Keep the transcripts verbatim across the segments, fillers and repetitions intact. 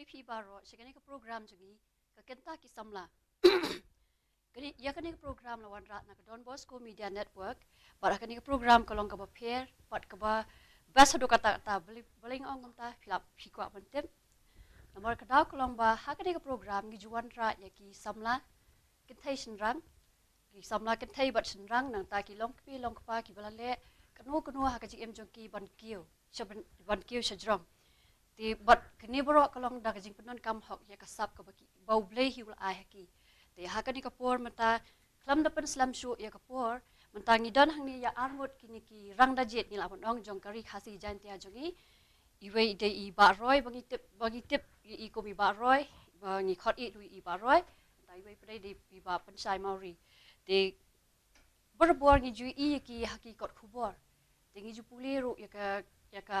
Phi baroh sha kane ka program jong ngi, ka Kynta Ki Samla. Kane, ïa kane ka program la wanrah na ka Don Bosco Media Network. Bad ha kane ka program ka long kaba pher bad kaba best haduh katta katta, balei, balei nga ong kumta, phi lah phi kwah ban tip. Namar ka daw ka long ba ha kane ka program ngi ju wanrah ïa ki samla kynthei shynrang, ki samla kynthei bad shynrang, nangta ki long kmie long kpa kiba la leh kano kano ha ka jingim jong ki ban kiew sha ban, ban kiew sha jrong. Te bad kane baroh ka long da ka jingpyndonkam hok ïa ka sap kaba ki, ba U Blei hi u la ai ha ki. Te ha kane ka por mynta, khlem da pynslem shuh ïa ka por, mynta ngi don hangne ïa arngut kine ki rang da jied, ngi lah ban ong, jong ka Ri Khasi Jaiñtia jong ngi. Iwei i dei i Bah Roy, ba ngi tip, ba ngi tip ïa i kum i Bah Roy, ba ngi khot ïa i Bah Roy. Mynta iwei pat i dei i Bah Pynshai Mawrie. Te barabor ngi ju ïohi ïa ki ha ki kot khubor. Te ngi ju pule ruh ïa ka, ïa ka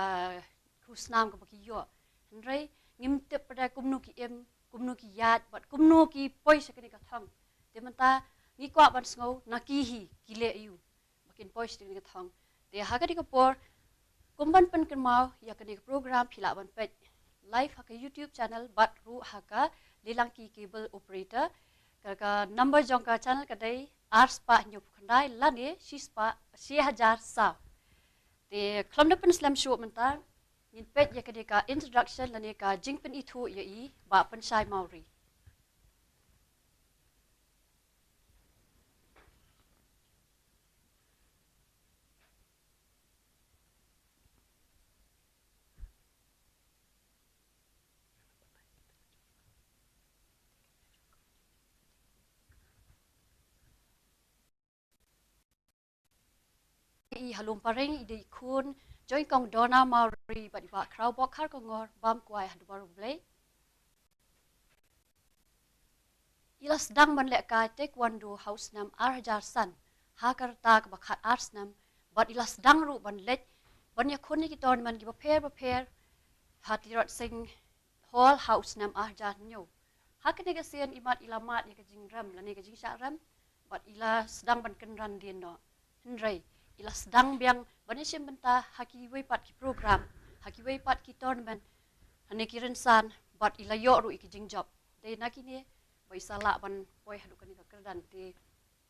khusnam kaba ki ïoh. Hynrei ngim tip pat kumno ki im, kumno ki ïaid bad kumno ki poi sha kane ka thong. Te mynta ngi kwah ban sngew na ki hi ki leh aiu ba kin poi sha kane ka thong. Te ha kane ka por, kum ban pynkynmaw ïa kane ka program, phi lah ban peit live ha ka YouTube channel bad ruh ha ka Lilangki Cable Operator. Ka, ka number jong ka channel ka dei ar spah hynñiewphew khyndai lane shi spah, shi hajar saw. Te khlem da pynslem shuh mynta, ngin peit ïa kane ka introduction lane ka jingpynithuh ïa i Bah Pynshai Mawrie. I ha Lumparing i dei i khun jong i Kong Dona Mawrie bad i Bah Khrawbok Kharkongor, bam kwai ha duwar U Blei. I la sdang ban lehkai taekwondo ha u snem ar hajar san, ha ka rta kaba khat ar snem, bad i la sdang ruh ban leit ban ïakhun ïa ki tournament kiba pher bapher ha Tirot Sing Hall ha u snem ar hajar hynñiew. Ha kane ka sien i mat, i la mad ïa ka jingrem lane ka jingshah rem, bad i la sdang ban kynran dien noh. Hynrei i la sdang biang ban ïashim bynta ha kiwei pat ki program, ha kiwei pat ki tournament, ha ne ki rynsan, bad i la ïoh ruh ïa ki jingjop. Dei na kine ba i sa lah ban poi haduh kane ka kyrdan. Te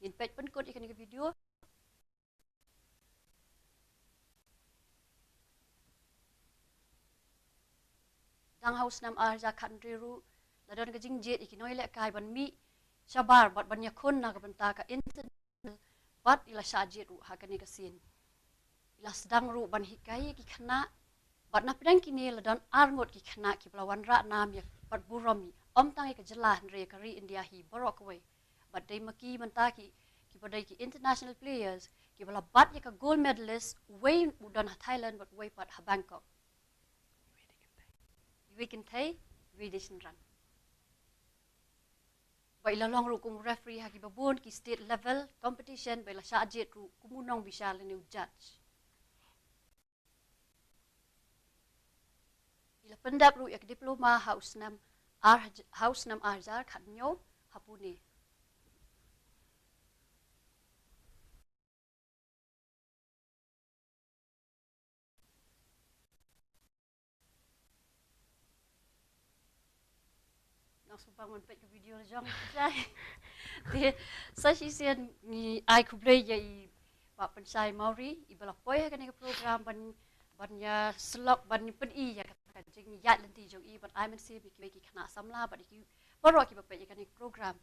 ngin peit pynkut ïa kane ka video. Dang ha u snem ar hajar khathynriew ruh la don ka jingjied ïa ki nongïalehkai ban mih shabar bad ban ïakhun na ka bynta ka international, bad i la shah jied ruh ha kane ka sien. I la sdang ruh ban hikai ïa ki khynnah, bad na pdeng kine la don arngut ki khynnah kiba la wanrah nam ïa bad burom ïa, ym tang ïa ka jylla hynrei ïa ka ri India hi baroh kawei. Bad dei ma ki mynta ki, kiba dei ki international players kiba la bat ïa ka gold medalist, uwei u don ha Thailand bad uwei pat ha Bangkok. Iwei kynthei, iwei dei shynrang. Ba i la long ruh kum referee ha kiba bun ki state level competition, ba i la shah jied ruh kum u nongbishar lane u judge. I la pyndep ruh ïa ka diploma ha u snem ar, ha u snem ar hajar khathynñiew ha Pune. Nang sngewbang ban peit ka video la jong. Te sa shisien ngi ai khublei ïa i Bah Pynshai Mawrie, iba la poi ha kane ka program ban, ban ïa syllok, ban pyni ïa ka jingïaid lynti jong i, ban ai mynsiem ïa ki, ki khynnah samla bad ïa ki baroh kiba peit ïa kane ka program.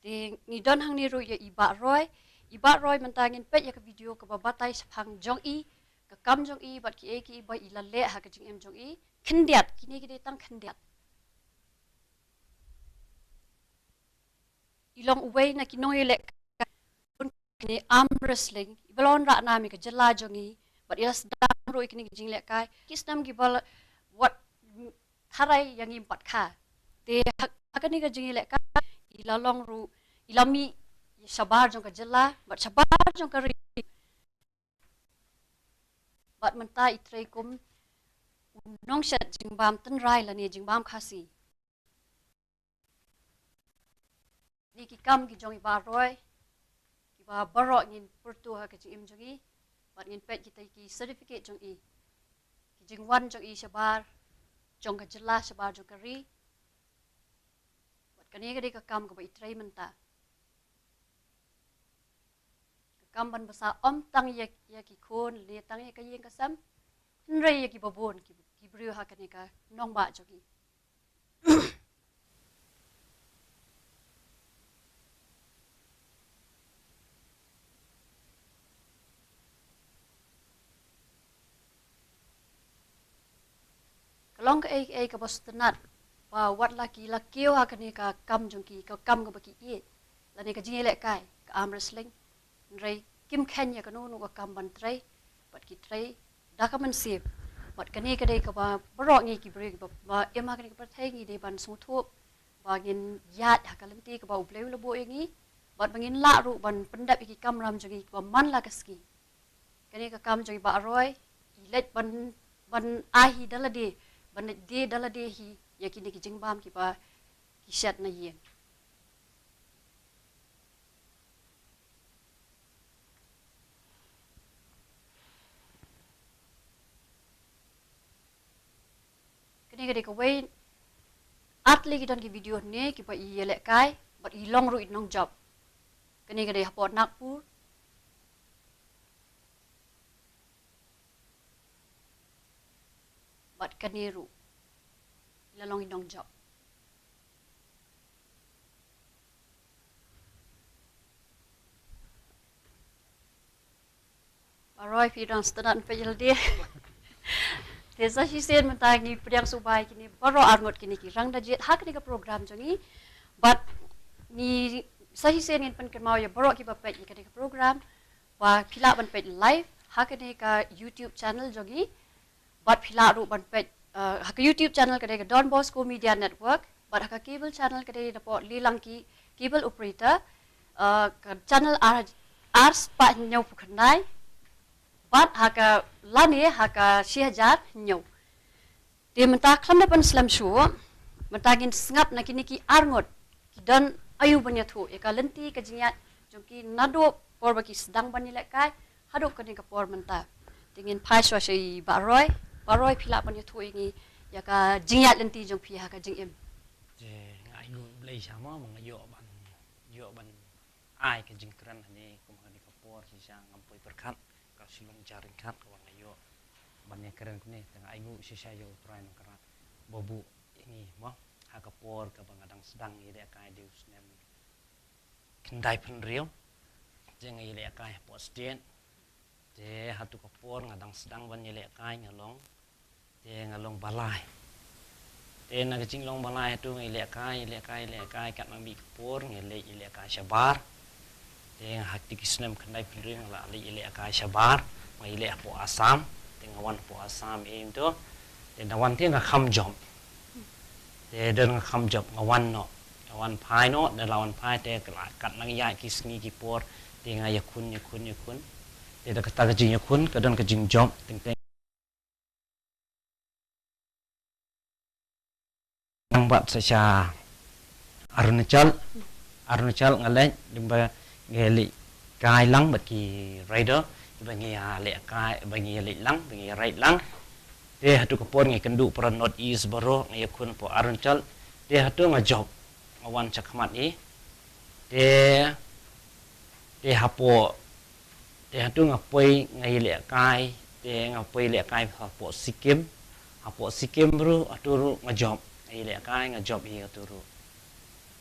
Te ngi don hangne ruh ïa i Bah Roy. I Bah Roy, mynta ngin peit ïa ka video kaba batai shaphang jong i, ka kam jong i bad kiei kiei ba i la leh ha ka jingim jong i. Khyndiat, kine ki dei tang khyndiat. I long uwei na ki nongïalehkai kine arm wrestling, iba la wanrah nam ïa ka jylla jong i, bad i la sdang ruh ïa kine ki jinglehkai ki snem kiba la, wat, tharai ïa ngi pat ka. Te ha, ha kane ka jingïalehkai i la long ruh, i la mih shabar jong ka jylla bad shabar jong ka ri. Bad mynta i trei kum u nongshet jingbam tynrai lane jingbam Khasi. Kine ki kam ki jong i Bah Roy, kiba baroh ngin pyrto ha ka jingim jong i, bad ngin peit kita ki certificate jong i, ki jingwan jong i shabar jong ka jylla, shabar jong ka ri, Kane ka dei ka kam kaba i trei mynta. Ka kam ban bsa ym tang ïa, ïa ki khun, ne tang ïa ka ïing ka sem, hynrei ïa kiba bun ki, ki briew ha kane ka nongbah jong ngi. Ka long kaei kaei kaba sngewtynnat ba wat la ki la kiew ha kane ka kam jong ki, ka kam kaba ki ïeit, lane ka jingïalehkai ka arm wrestling. Hynrei kim kheiñ ïa kano kano ka kam ban trei, bad ki trei da ka mynsiem. Bad kane ka dei kaba baroh ngi ki briew kiba, ba im ha kane ka pyrthei ngi dei ban sngewthuh ba ngin ïaid ha ka lynti kaba U Blei u la buh ïa ngi, bad ba ngin lah ruh ban pyndep ïa ki kamram jong ngi kiba man la ka sngi. Kane ka kam jong i Bah Roy, i leit ban, ban ai hi da lade, ban leit die da lade hi ïa kine ki jingbam kiba ki shet na ïing. Kane ka dei kawei, ar tylli ki don ki video ne kiba i ïalehkai bad i long ruh i nongjop. Kane ka dei hapoh Nagpur bad kane ruh i la long i nongjop. Bah Roy, phi dang sngewtynnat peit ïa lade. Te sa shisien mynta ngi pdiang sngewbha ïa kine baroh arngut kine ki rang da jied ha kane ka program jong ngi. Bad ngi sa shisien ngin pynkynmaw ïa baroh kiba peit ïa kane ka program ba phi lah ban peit live ha kane ka YouTube channel jong ngi. Bad phi lah ruh ban peit, uh, ha ka YouTube channel ka dei ka Don Bosco Media Network. Bad ha ka cable channel ka dei napoh Lilang ki cable operator, uh, ka channel ar, ar spah hynñiewphew khyndai. Bad ha ka lane ha ka shi hajar hynñiew. Te mynta khlem da pynslem shuh, mynta ngin sngap na kine ki arngut ki don aïu ban ïathuh ïa ka lynti ka jingïaid jong ki naduh por ba ki sdang ban ïalehkai haduh kane ka por mynta. Te ngin phai shuwa sha i Bah Roy. Bah Roy, phi lah ban ïathuh ïa ngi ïa ka jingïaid lynti jong phi ha ka jingim. Te nga ainguh Blei sha mo ba nga ïoh ban, ïoh ban ai ka jingkren hangne kum ha kane ka por shisha ngam poi pyrkhat. Ka shu long jar ryngkat kaba nga ïoh ban ïakren kumne, te nga ainguh shisha ïa U Trai Nongkrah ba buh ïa ngi mo ha ka por kaba nga dang sdang ïalehkai dei u snem khyndai phew hynriew. Te nga ïalehkai hapoh state. Te hato ka por nga dang sdang ban ïalehkai nga long, te nga long balai. Te na ka jinglong balai hato nga ïalehkai, ïalehkai, ïalehkai, katba mih ka por nga leit ïalehkai shabar. Te ha kito ki snem khyndai phew hynriew nga la leit ïalehkai shabar, nga ïaleh hapoh Assam. Te nga wan hapoh Assam, em, to. Te da wan te nga kham jop. Te don nga kham jop, nga wan noh, nga wan phai noh, da la wan phai te ka la kat nang ïaid ki sngi ki por, te nga ïakhun, ïakhun, ïakhun. Te da kata ka jingïakhun ka don ka jingjop, teng teng. Nang bat sa sha Arunachal, Arunachal nga leit, lyngba nga leit kai lang bad ki rider, ba ngi ïalehkai, ba ngi ïaleit lang, ba ngi ïaride lang. Te hato ka por nga ïakynduh para North East baroh, nga ïakhun hapoh Arunachal. Te hato nga jop, nga wan shakhmat i. Te, te hapoh, te hato nga poi nga ïalehkai, te nga poi ïalehkai hapoh Sikkim, hapoh Sikkim ruh, hato ruh nga jop, nga ïalehkai, nga jop hi hato ruh.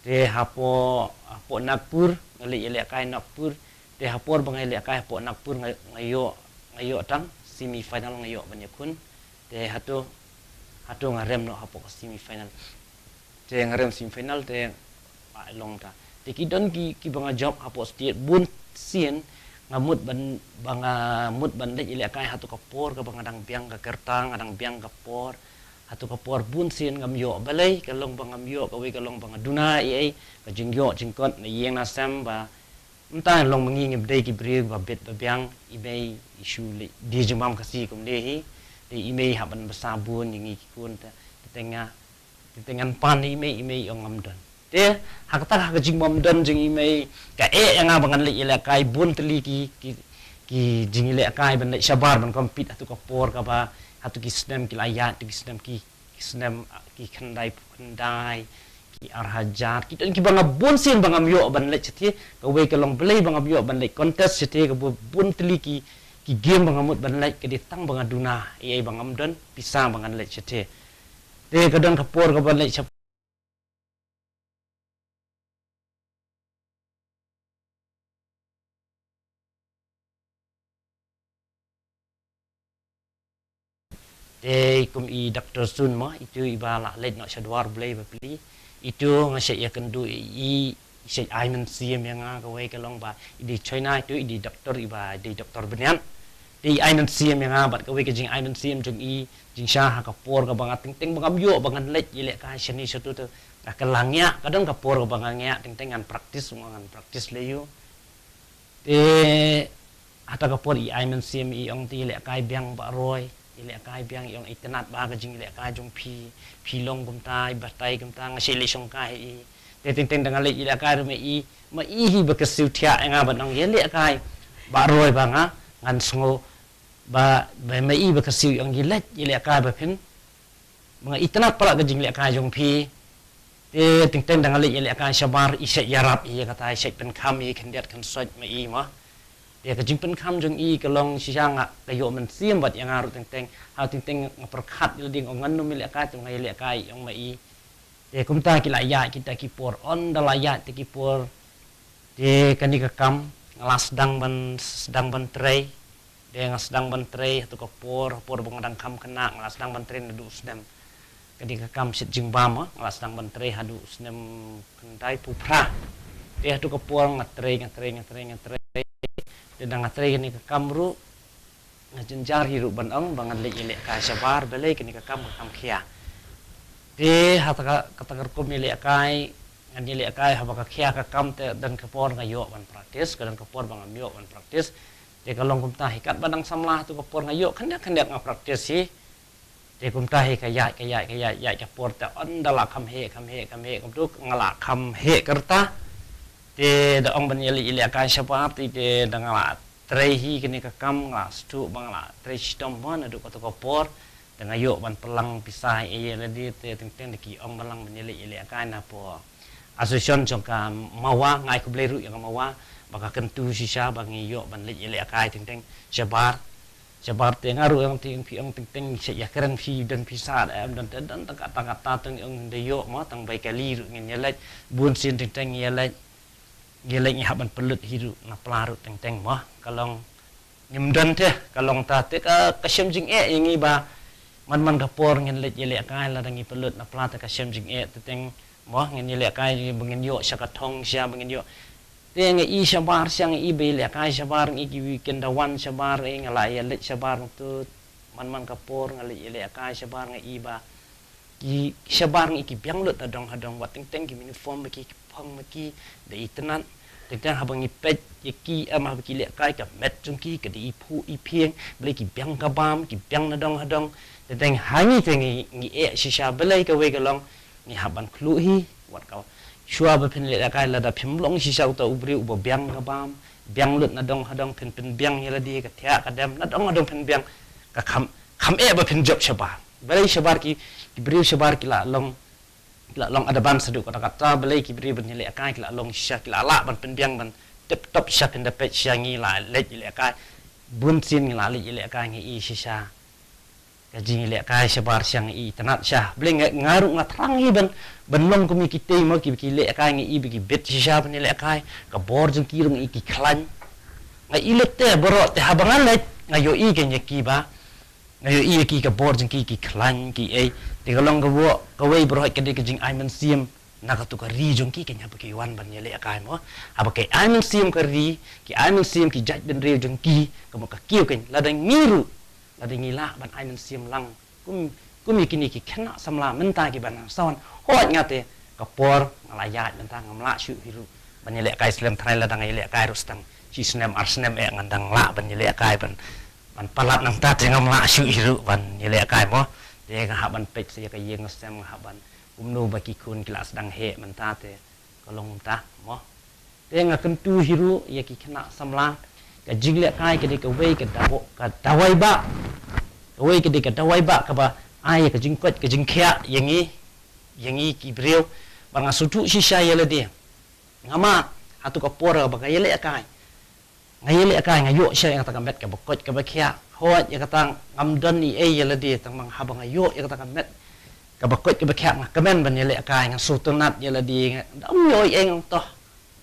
Te hapoh, hapoh Nagpur, nga leit ïalehkai Nagpur. Te ha por ba nga ïalehkai hapoh Nagpur nga, nga ïoh, nga ïoh tang semi final, nga ïoh ban ïakhun. Te hato, hato nga rem noh hapoh semi final. Te nga rem semi final te ba long ta. Te ki don ki, kiba nga jop hapoh state bun sien nga mut ban, ba nga mut ban leit ïalehkai hato ka por kaba nga dang biang ka rta, nga dang biang ka por. Hato ka por bun sien ngam ïoh balei, ka long ba ngam ïoh kawei, ka long ba nga duna ei ei, ka jingïoh jingkot na ïing na sem ba mynta long ma ngi ngim dei ki briew ba bit ba biang, i mei i shu leit die jingbam Khasi kumne hi. Te i mei hap ban bsa bun ïa ngi ki khun, te, te nga, te, te ngan pan i mei, i mei ong ngam don. Te ha kata ha ka jingbym don jong i mei ka eh ïa nga ba ngan leit ïalehkai bun tylli ki, ki, ki jingïalehkai ban leit shabar ban compete hato ka por kaba, hato ki snem ki la ïaid, hato ki snem ki, ki snem, ah, ki khyndai phew khyndai, ki ar hajar, ki don kiba nga bun sien ba ngam ïoh ban leit shathie, kawei ka long balei ba ngam ïoh ban leit contest shathie, kaba bun tylli ki, ki game ba nga mut ban leit, ka dei tang ba nga duna ïa ei ba ngam don pisa ba ngan leit shathie. Te ka don ka por kaba leit sha Te kum i Doctor Sun mo, itu iba la leit noh sha dwar Blei bapli. Itu nga shait ïakynduh ïa i, i shait ai mynsiem ïa nga, kawei ka long ba i dei China, itu i dei doktor, iba i dei doktor bniat. Te i ai mynsiem ïa nga, bad kawei ka jingai mynsiem jong i, jingshisha ha ka por kaba nga teng teng ba ngam ïoh ba ngan leit ïalehkai shane shato te, nga kylla ngiah, ka don ka por kaba nga ngiah teng teng ngan practice, ngan practice lei ïoh. Te hata ka por i ai mynsiem, i ong te ïalehkai biang Bah Roi, ïalehkai biang, i ong, itynnad bha ka jingïalehkai jong phi, phi long kumta, i batai kumta, nga shait leit shongkai ïa i. Te teng teng da nga leit ïalehkai ruh ma i, ma i hi ba ka siew thiah ïa nga ban ong ïalehkai Bah Roi ba nga, ngan sngew ba, ba ma i ba ka siew, i ong ïaleit ïalehkai ba phin, ba nga itynnad palat ka jinglehkai jong phi. Te teng teng da nga leit ïalehkai shabar, i shait ïarap ïa kata, i shait pynkham ïa i khyndiat khynsoit ma i mo. Te ka jingpynkham jong i ka long shisha nga, ka ïoh mynsiem bad ïa nga ruh teng teng. Ha teng teng nga pyrkhat ïa lade, ong ngan nym ïalehkai, te nga ïalehkai, i ong ma i. Te kumta ki la ïaid kita ki por, ynda la ïaid kita ki por. Te kane ka kam nga la sdang ban, sdang ban trei. Te nga sdang ban trei hato ka por, por ba nga dang kham khynnah, nga la sdang ban trei naduh u snem. Kane ka kam shet jingbam, ah, nga la sdang ban trei haduh u snem khyndai phew phra. Te hato ka por nga trei, nga trei, nga trei, nga trei. Te da nga trei kane ka kam ruh, nga jynjar hi ruh ban ong ba ngan leit ïalehkai shabar, balei kane ka kam ka kam khia. Te hata ka, kata ka rukom ïalehkai, ngan ïalehkai, haba ka khia ka kam te don ka por nga ïoh ban practice, ka don ka por ba ngam ïoh ban practice. Te ka long kumta hi, katba dang samla hato ka por nga ïoh khyndiat khyndiat nga practice hi. Te kumta hi ka ïaid, ka ïaid, ka ïaid, ïaid ka por te ynda la kham heh, kham heh, kham heh, kumta nga la kham heh ka rta. Te da ong ban ïaleit ïalehkai shabar, te, te da nga la trei hi kane ka kam, nga la sdang ba nga la trei shitom mo naduh kato ka por. Te nga ïoh ban pynlang pisa ïa lade, te teng teng da ki ong ban lang ban ïaleit ïalehkai na pdeng association jong ka MAWA, nga ai khublei ruh ïa ka MAWA ba ka kyntu shisha ba ngi ïoh ban leit ïalehkai teng teng shabar. Shabar te nga ruh ong te, phi ong teng teng sha ïakren phi don pisa da em, don te don tang kata kata teng ong da ïoh mo, tang bai kali ruh ngin ïaleit, bun sien teng teng ïaleit. Ïaleit ngi hap ban pynlut hi ruh na pla ruh teng teng mo. Ka long ngim don te, ka long ta te ka, ka shem jingeh ïa ngi ba man man ka por ngin leit ïalehkai, lada ngi pynlut na pla te ka shem jingeh te teng mo, ngin ïalehkai ba ngin ïoh sha ka thong sha ba ngin ïoh. Te nga i shabar sha, nga i ba ïalehkai shabar, nga i ki weekend da wan shabar, eh, nga la ïaleit shabar tu. Man man ka por nga leit ïalehkai shabar, nga i ba ki shabar ngi ki biang lut nadong hadong, wat teng teng ki uniform ba ki, ki phong ba ki da itynnad. Teng teng haba ngi peit ïa ki, em, haba ki lehkai, ka met jong ki ka da iphuh iphieng, balei ki biang ka bam, ki biang nadong hadong. Teng teng ha ngi te ngi, ngi eh shisha, balei, kawei ka long ngi hap ban khluh hi, wat ka shuwa ba phin lehkai, lada phim long shisha uta u briew uba biang ka bam, biang lut nadong hadong, phin pynbiang ïa lade, ka thiah ka dem nadong hadong phin biang, ka kham, kham eh ba phin jop shabar. Balei shabar ki, ki briew shabar ki la long, ki la long advance haduh katta katta, balei ki briew ban ïalehkai ki la long shisha, ki la lah ban pynbiang ban tip top shisha, phin da peit shisha, ngi la leit ïalehkai, bun sien ngi la leit ïalehkai, ngi i shisha ka jingïalehkai shabar sha, ngi itynnad sha. Balei nga, nga ruh nga thrang hi ban, ban long kum ïa kitei mo, ki, ki lehkai, ngi i ba ki bit shisha ban ïalehkai, ka bor jong ki ruh ngi i ki khlaiñ. Nga i leit te baroh te haba nga leit nga ïohi kein ïa ki ba, nga ïohi ïa ki ka bor jong ki, ki khlaiñ, ki ei. Te ka long kaba, kawei baroh ka dei ka jingai mynsiem na kato ka ri jong ki, kein haba ki wan ban ïalehkai mo. Haba ki ai mynsiem ka ri, ki ai mynsiem ki jaitbynriew jong ki, ka mut ka kiew kein, lada ngi ruh, lada ngi lah ban ai mynsiem lang kum, kum ïa kine ki khynnah samla mynta kiba nang sa wan. Hooid, nga te ka por nga la ïaid mynta, ngam lah shuh hi ruh ban ïalehkai slem tharai, lada nga ïalehkai ruh tang shi snem ar snem eh ngan dang lah ban ïalehkai, ban, ban palat nangta te ngam lah shuh hi ruh ban ïalehkai mo. Te nga hap ban peit sa ïa ka ïing ka sem, nga hap ban kumno ba ki khun ki la sdang heh mynta, te ka long mynta mo. Te nga kyntu hi ruh ïa ki khynnah samla, ka jinglehkai ka dei kawei ka daw-, ka dawai bah. Kawei ka dei ka dawai bah kaba ai ïa ka jingkoit ka jingkhiah ïa ngi, ïa ngi ki briew. Ba nga sngewthuh shisha ïa lade. Nga ma, ha tu ka por ba nga ïalehkai, nga ïalehkai, nga ïoh shisha ïa kata ka met kaba koit kaba khiah. Hooid, ïa kata ngam don ei ei ïa lade, tang ma haba nga ïoh ïa kata ka met kaba koit kaba khiah, nga kmen ban ïalehkai, nga sngewtynnat ïa lade, nga, ngam ïoh ei ei, nga ong to,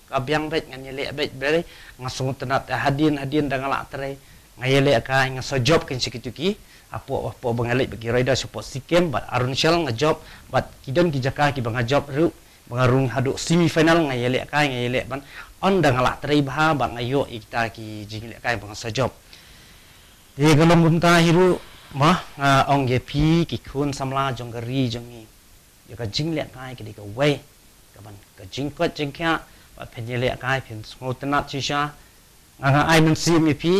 ka biang beit, ngan ïaleh beit, balei? Nga sngewtynnat, eh, hadien hadien da nga lah trei, nga ïalehkai, nga sa jop kein sha kitu ki, hapoh, hapoh ba nga leit bad ki Raiders, hapoh Sikkim bad Arunachal nga jop, bad ki don ki jaka kiba nga jop ruh, ba nga rung haduh semi final, nga ïalehkai, nga ïaleh ban, ynda nga lah trei bha, bad nga ïoh ïa kita ki jingïalehkai ba nga sa jop. Te ka long kumta hi ruh, ma, nga ong ïa phi ki khun samla jong ka ri jong ngi, ïa ka jinglehkai ka dei kawei kaban, ka jingkoit jingkhiah, bad phin ïalehkai phin sngewtynnat shisha. Nga, nga ai mynsiem ïa phi,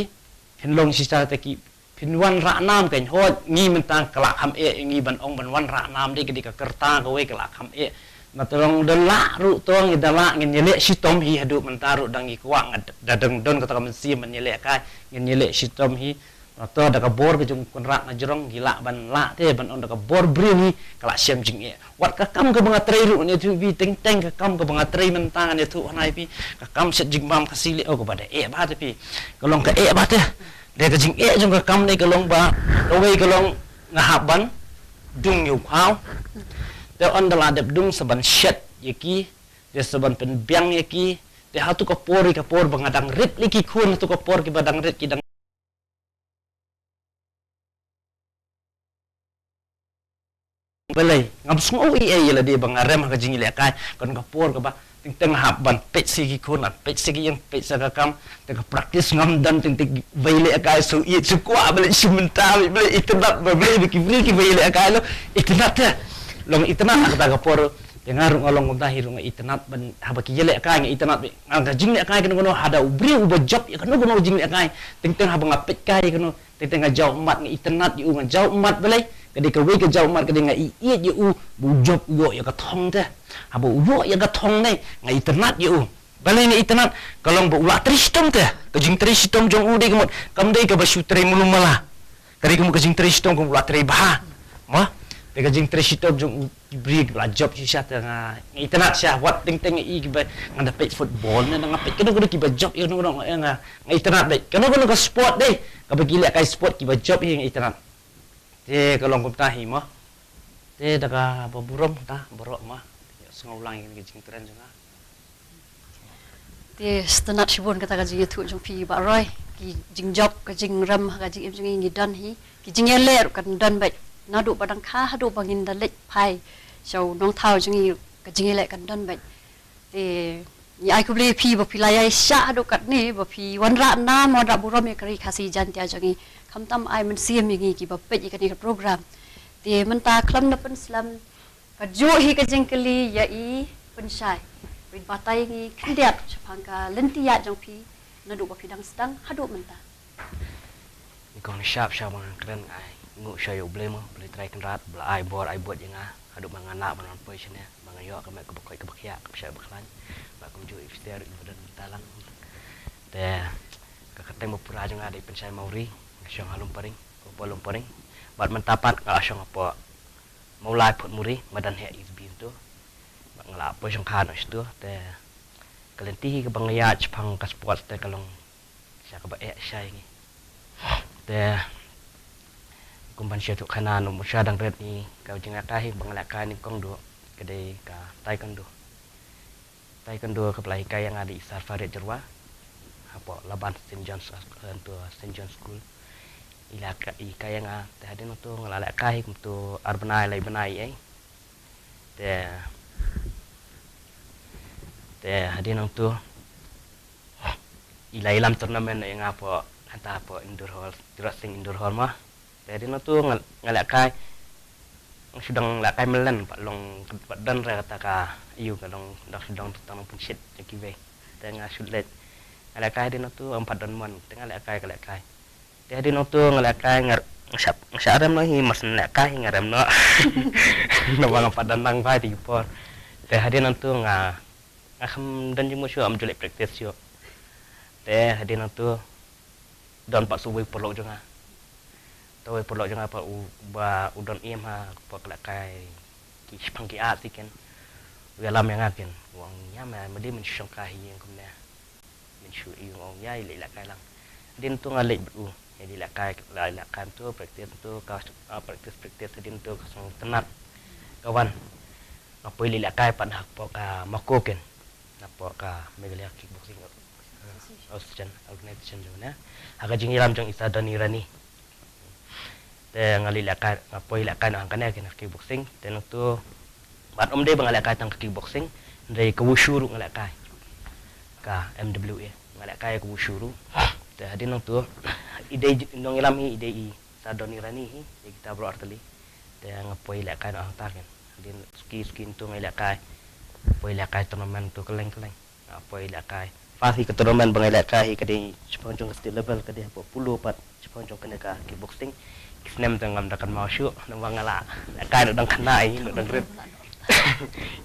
phin long shisha te ki, phin wanrah nam kein. Hooid, ngi mynta ka la kham eh ïa ngi ban ong ban wanrah nam, dei ka dei ka rta kawei, ka la kham eh. Nangta long da lah ruh to, ngi da lah, ngin ïaleh shitom hi, haduh mynta ruh dang ngi kwah, nga da dang don kata ka mynsiem ban ïalehkai, ngin ïaleh shitom hi. Nangta da ka bor ka jong u Kynrad na jrong, ngi lah ban lah te ban ong da ka bor briew hi, ka la shem jingeh. Wat ka kam kaba nga trei ruh, ngan ïathuh ïa phi, teng teng ka kam kaba nga trei mynta, ngan ïathuh hana ïa phi, ka kam shet jingbam Khasi lei, oh, kaba da eh bha te phi. Ka long ka eh bha te. Dei ka jingeh jong ka kam ne ka long ba, kawei ka long nga hap ban dung ïa u khaw. Te ynda la dep dung sa ban shet ïa ki, te sa ban pynbiang ïa ki. Te ha tu ka por, ïa ka por ba nga dang rit lei ki khun, ha tu ka por kiba dang rit ki dang Balei, ngam sngew ei ei ïa lade ba nga rem ha ka jingïalehkai, kan ka por kaba teng teng hap ban peit sha ki khun, peit sha ki ïing, peit sha ka kam, te ka practice ngam don, teng teng ba ïalehkai shu ïeit shu kwah, balei shu mynta, balei itynnat, balei ba ki briew kiba ïalehkai long itynnat te. Long itynnat ha kata ka por, te nga ruh nga long kumta hi ruh, nga itynnat ban haba ki ïalehkai, nga itynnat ba nga, ka jinglehkai kano kano, haba u briew uba jop ïa kano kano ka jinglehkai, teng teng haba nga peit kai ïa kano, teng teng nga jaw ummat, nga itynnat ïa u, nga jaw ummat, balei? Ka dei kawei ka jaw ummat, ka dei nga ïeit ïa u, ba u jop u ïoh ïa ka thong te. Haba u ïoh ïa ka thong ne, nga itynnat ïa u. Balei nga itynnat? Ka long ba u la trei shitom te. Ka jingtrei shitom jong u dei ka mut, kam dei kaba shu trei malu mala. Ka dei ka mut ka jingtrei shitom, ka mut u la trei bha. Mo? Te ka jingtrei shitom jong u, ki briew kiba la jop shisha te, nga, nga itynnat shisha, wat teng teng ïa kiba, nga da peit football ne, nga peit kano kano kiba jop ïa kano kano, nga, nga itynnat dei. Kano kano ka sport dei, kaba ki lehkai sport kiba jop ïa, nga itynnat. Te ka long kumta hi mo. Te da kaba burom ta baroh mo. Sngew lang ïa ka jingkren jong nga. Te sngewtynnat shibun kata ka jingïathuh jong phi Bah Roy. Ki jingjop, ka jingrem, ka jingim jong ngi ngi don hi. Ki jingïaleh ruh kan don beit. Naduh ba dang kha haduh ba ngin da leit phai sha u nongthaw jong ngi, ka jingïaleh kan don beit. Te ngi ai khublei ïa phi ba phi la ïaishah haduh katne, ba phi wanrah nam, wanrah burom ïa ka Ri Khasi Jaiñtia jong ngi. Khamtam ai mynsiem ïa ngi kiba peit ïa kane ka program. Te mynta khlem da pynslem, ka juh hi ka jingkylli ïa i Pynshai. Rit batai ngi khyndiat shaphang ka lynti ïaid jong phi naduh ba phi dang sdang haduh mynta. Ngi kong, ngi shap shap ba ngan kren, ai nguh sha ïa U Blei mo, U Blei Trai Kynrad ba la ai bor ai buit ïa nga haduh ba ngan lah ban wan poi shane, ba nga ïoh ka met kaba koit kaba khiah, kaba shait ba khlaiñ. Bad kumjuh i Mister, i ba don mynta lang. Te ka kyrteng ba pura jong nga dei Pynshai Mawrie, nga shong ha Lumparing, Upper Lumparing. Bad mynta pat nga la shong hapoh Mawlai Phuthmuri, madan heh East B tu. Bad nga la poi shongkha noh shatu, te ka lynti hi kaba nga ïaid shaphang ka sports te ka long sha kaba eh sha ïa ngi. Te kumban sha tu khana, num sha dang rit ngi, ka jingïalehkai hi ba nga lehkai nyngkong duh ka dei ka taekwondo. Taekwondo kaba la hikai ïa nga da i Sir Farid Jyrwa hapoh Laban Saint John's, eh, tu Saint John's School. I la ka, i hikai ïa nga, te hadien nangtu nga la lehkai hi kumtu ar bnai lai bnai ei. Te, te hadien nangtu i la ïalam tournament ïa nga hapoh, hangta hapoh Indoor Hall, Tirot Sing Indoor Hall mo. Te hadien nangtu nga, nga lehkai, nga shu dang lehkai mlien, pat long, pat don re kata ka, ïa u, ka long, dang shu dang tang nang pynshit ïa kiwei. Te nga shu leit, nga lehkai hadien nangtu, ym pat don mon, te nga lehkai, ka lehkai. Te hadien nangtu nga lehkai, nga, nga shah, nga shah rem noh hi, mar shu lehkai nga rem noh. Namar nga pat don nang bha ïa ki por. Te hadien nangtu nga, nga kham don jingmut shuh, ym ju leh practice shuh. Te hadien nangtu don pat sa uwei u paralok jong nga. Te uwei u paralok jong nga pat u, ba u don im ha, pat ka lehkai ki shaphang ki art, ki ken. Ïalam ïa nga kin, u ong ïa me, me dei men shu shongkai ha ïing kumne. Men shu ïa u ong ïa, i leit lehkai lang. Hadien to nga leit bad u, ïa leit lehkai, leit lehkai mynta, practice mynta, ka, ah, practice, practice, hadien to ka sngewtynnat. Ka wan. Nga poi leit lehkai pat hapoh ka MAKO kin. Hapoh ka Meghalaya Kickboxing Association, Organization jong ne. Ha ka jingïalam jong i Sir Donny Rani. Te nga leit lehkai, nga poi lehkai noh hangkane kin ha kickboxing. Te nangto, bad ym dei ba nga lehkai tang ka kickboxing, hynrei ka wushu ruh nga lehkai. Ka M W A, nga lehkai ka wushu ruh. Te hadien nangto, i dei nongïalam hi, i dei i Sir Donny Rani hi, ïa kita baroh artylli. Te nga poi lehkai noh hangta kin. Hadien suki suki nangto nga lehkai. Poi lehkai tournament to kylleng kylleng. Nga poi lehkai. First hi ka tournament ba nga lehkai hi ka dei shaphang jong ka state level, ka dei hapoh Polo pat shaphang jong kane ka kickboxing. Ki snem te ngam da kynmaw shuh, namar nga la lehkai da dang khynnah hi, da dang rit.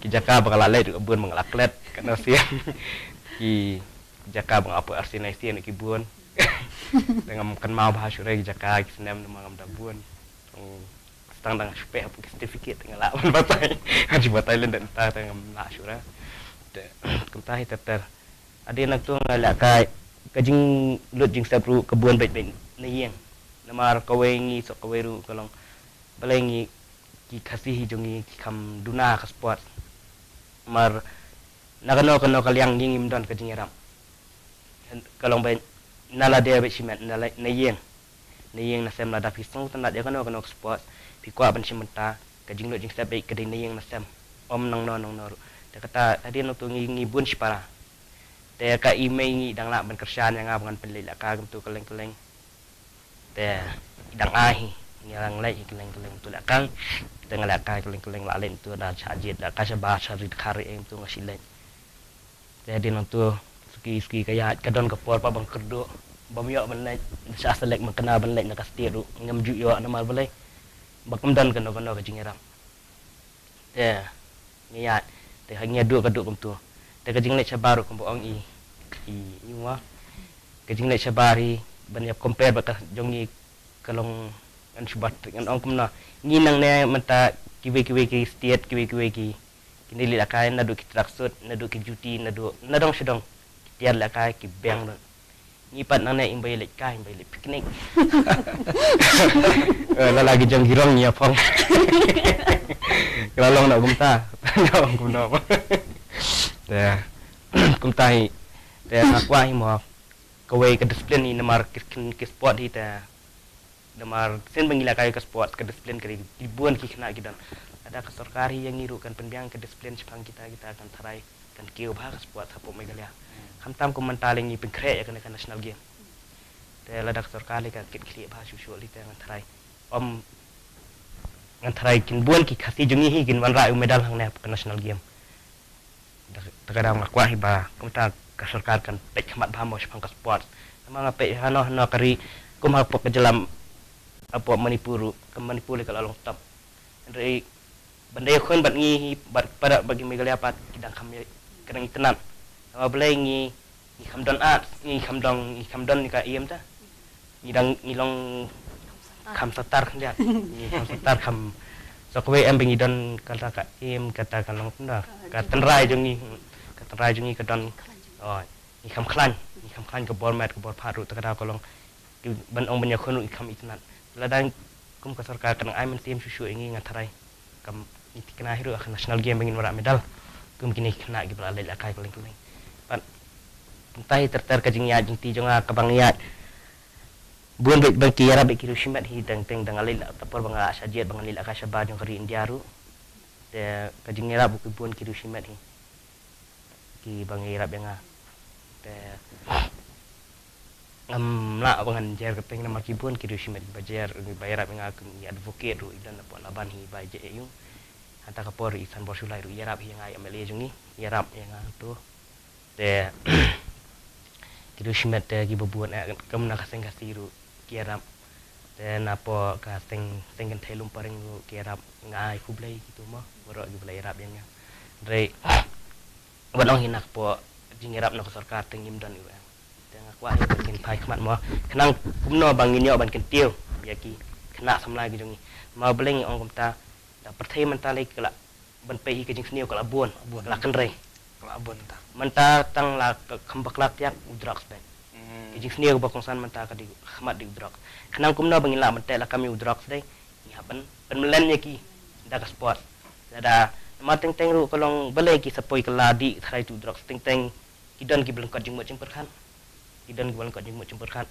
Ki jaka ba nga la leit ruh bun ba nga la klet, katno sien. Ki jaka ba nga poi arsien arsien ki bun. Te ngam kynmaw bha shuh re ki jaka ki snem namar ngam da bun. Tang dang shu peh hapoh ki certificate nga lah ban batai. Nga shu batai lyndet mynta te ngam lah shuh re. Te kumta hi ter ter. Hadien nangto nga lehkai, ka jinglut jingsep ruh ka bun beit beit na ïing. Namar kawei ngi suk kawei ruh ka long, balei ngi ki Khasi hi jong ngi ki kham duna ka sport. Namar na kano kano ka liang ngi ngim don ka jingïarap. Ka long beit na lade beit shimet, na la, na ïing. Na ïing na sem lada phi sngewtynnat ïa kano kano ka sport, phi kwah ban shim bynta, ka jinglut jingsep beit ka dei na ïing na sem. Ym nangno nangno ruh. Te kata hadien nangto ngi, ngi bun shipara. Te ka i mei ngi dang lah ban kyrshan ïa nga ba ngan pynleit lehkai kumto kylleng kylleng. Te i dang ai hi, ngi dang leit hi kylleng kylleng kumto lehkai. Te nga lehkai kylleng kylleng, la leit kumto da shah jied lehkai shabar sha ri dkhar ri, kumto nga shu leit. Te hadien nangto suki suki ka ïaid, ka don ka por pat ban kyrduh, bym ïoh ban leit, shah select, man kane ban leit na ka state ruh ngam ju ïoh, namar balei? Ba kam don kano kano ka jingïarap. Te ngi ïaid, te ha ngi ïaduh ka duh kumto. Te ka jingleit shabar ruh kumba ong i, i, i wa. Ka jingleit shabar hi ban ïa compare bad ka jong ngi ka long, ngan shu bat ngan ong kumno. Ngi nangne mynta kiwei kiwei ki state, kiwei kiwei ki, kine leit lehkai, naduh ki tracksuit, naduh ki juti, naduh nadong shadong ki tiar lehkai, ki beng don. Ngi pat nangne ym ba ïaleit kai, ym ba ïaleit picnic. Eh, la la ki jong ki rong ïa phong. Ka la long na kumta. Na kumno. Te kumta hi. Te nga kwah hi mo, kawei ka discipline hi, namar ki, ki, ki sport hi te. Namar sien ba ngi lehkai ka sport, ka discipline ka dei, ki bun ki khynnah ki don. Lada ka sorkar hi ïa ngi ruh kan pynbiang ka discipline shaphang kita, kita kan tharai kan kiew bha ka sport hapoh Meghalaya. Khamtam kum mynta lei ngi pynkhreh ïa kane ka national game. Te lada ka sorkar lei ka kit khlieh bha shuh shuh lei te ngan tharai. Ym, ngan tharai kin bun ki Khasi jong ngi hi kin wanrah ïa u medal hangne hapoh ka national game. Te ka daw nga kwah hi ba kumta ka sorkar kan peit khmat bha mo shaphang ka sport. Namar nga peit hano hano ka ri, kum hapoh ka jylla, hapoh Manipur ruh, ka Manipur lei ka la long top. Hynrei ban da ïakhun bad ngi hi, bad para, bad ki Meghalaya pat ki dang kham ïa, ka dang itynnad. Namar balei ngi, ngi kham don arts, ngi kham don, ngi kham don ïa ka aim ta. Ngi dang, ngi long kham satar khyndiat. Ngi kham satar kham, so kawei em ba ngi don kata ka aim, kata ka long kumno, ka tynrai jong ngi, ka tynrai jong ngi ka don. Oh, ngi kham khlaiñ, ngi kham khlaiñ ka bor met ka bor phad ruh, te ka daw ka long ki ban ong ban ïakhun ruh ngi kham itynnad. Lada kum ka sorkar ka nang ai mynsiem shuh shuh ïa ngi, nga tharai kam ngi thikna hi ruh ha ka national game ba ngin wanrah medal kum kine ki khynnah kiba la leit lehkai kylleng kylleng. Pat kumta hi ter ter ka jingïaid jingti jong nga kaba nga ïaid. Bun beit ba ki ïarap beit ki riewshimet hi, teng teng da nga leit la, ta por ba nga la shah jied ba nga leit lehkai shabar jong ka ri India ruh. Te ka jingïarap bad ki bun ki riewshimet hi kiba ngi ïarap ïa nga. Te ngam lah ba ngan jer kyrteng namar ki bun ki riewshimet kiba jer, kiba ïarap ïa nga, kum i advocate ruh i don hapoh Laban hi ba jia ïa u. Hangta ka por i Sanbor Shullai ruh i ïarap hi ïa nga, i M L A jong ngi, i ïarap ïa nga tu. Te ki riewshimet te kiba bun, eh, kum na ka seng Khasi ruh ki ïarap. Te napoh ka seng, seng kynthei Lumparing ruh ki ïarap, nga ai khublei kito mo, baroh kiba la ïarap ïa nga. Hynrei ban ong hi na ka por jingïarap na ka sorkar te ngim don ei ei. Te nga kwah hi ba kin phai khmat mo, khnang kumno ba ngin ïoh ban kyntiew ïa ki khynnah samla ki jong ngi. Namar balei ngi ong kumta, da pyrthei mynta lei ka la ban peit hi ka jingsniew ka la bun, ka la kynrei. Ka la bun ta. Mynta tang la ka kham bakla tiak u drugs dei. Ka jingsniew ba kongsan mynta ka dei khmat dei u drugs. Khnang kumno ba ngin lah ban teh lakam ïa u drugs dei. Ngi hap ban pynmlien ïa ki da ka sports. Lada namar teng teng ruh ka long balei ki sa poi ka la dih tharai tu u drugs, teng teng ki don ki ba lyngkot jingmut jingpyrkhat. Ki don ki ba lyngkot jingmut jingpyrkhat.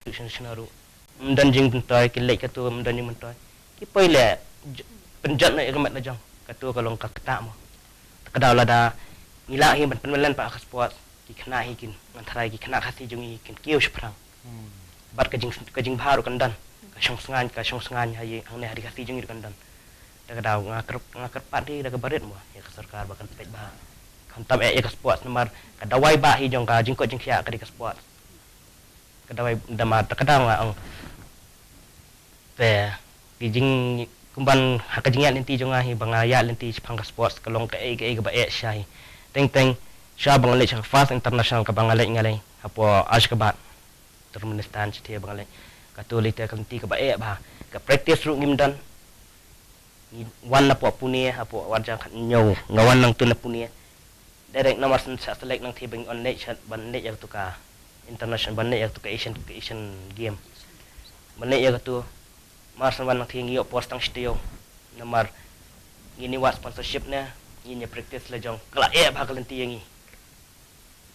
Shisha shisha ruh. Ym don jingmyntoi, ki leit katu ym don jingmyntoi. Ki poi leh pynjot noh ïa ka met la jong. Katu ka long ka ktah mo. Te ka daw lada ngi lah hi ban pynmlien pat ha ka sports, ki khynnah hi kin, ngan tharai ki khynnah Khasi jong ngi kin kiew shaphrang. Bad ka jing, ka jingbha ruh kan don. Ka shongsngain, ka shongsngain ha ïing hangne ha ri Khasi jong ngi ruh kan don. Da ka daw nga kyrp, nga kyrpad hi da kaba rit mo ïa ka sorkar ba kan peit bha. Khamtam eh ïa ka sports namar ka dawai ba hi jong ka jingkoit jingkhiah ka dei ka sports. Ka dawai, namar da ka daw nga ong. Te ki jing, kumban ha ka jingïaid lynti jong nga hi ba nga ïaid lynti shaphang ka sports ka long kaei kaei kaba eh shisha hi. Teng teng shisha ba nga leit sha ka first international kaba nga leit nga leit hapoh Ashgabat. Turkmenistan, shathie ba nga leit. Katu lei te ka lynti kaba eh bha. Ka practice ruh ngim don. Ngi wan na poh Pune, hapoh arhajar khathynñiew nga wan nangtu na Pune. Direct namar shen shah select nangthie ba ngi on leit sha, ban leit ïa katu ka international, ban leit ïa katu ka Asian, ka Asian Game. Ban leit ïa katu, mar shen wan nangthie ngi ïoh por tang shi taïew. Namar ngin ïa wad sponsorship ne, ngin ïa practice la jong, ka la eh bha ka lynti ïa ngi.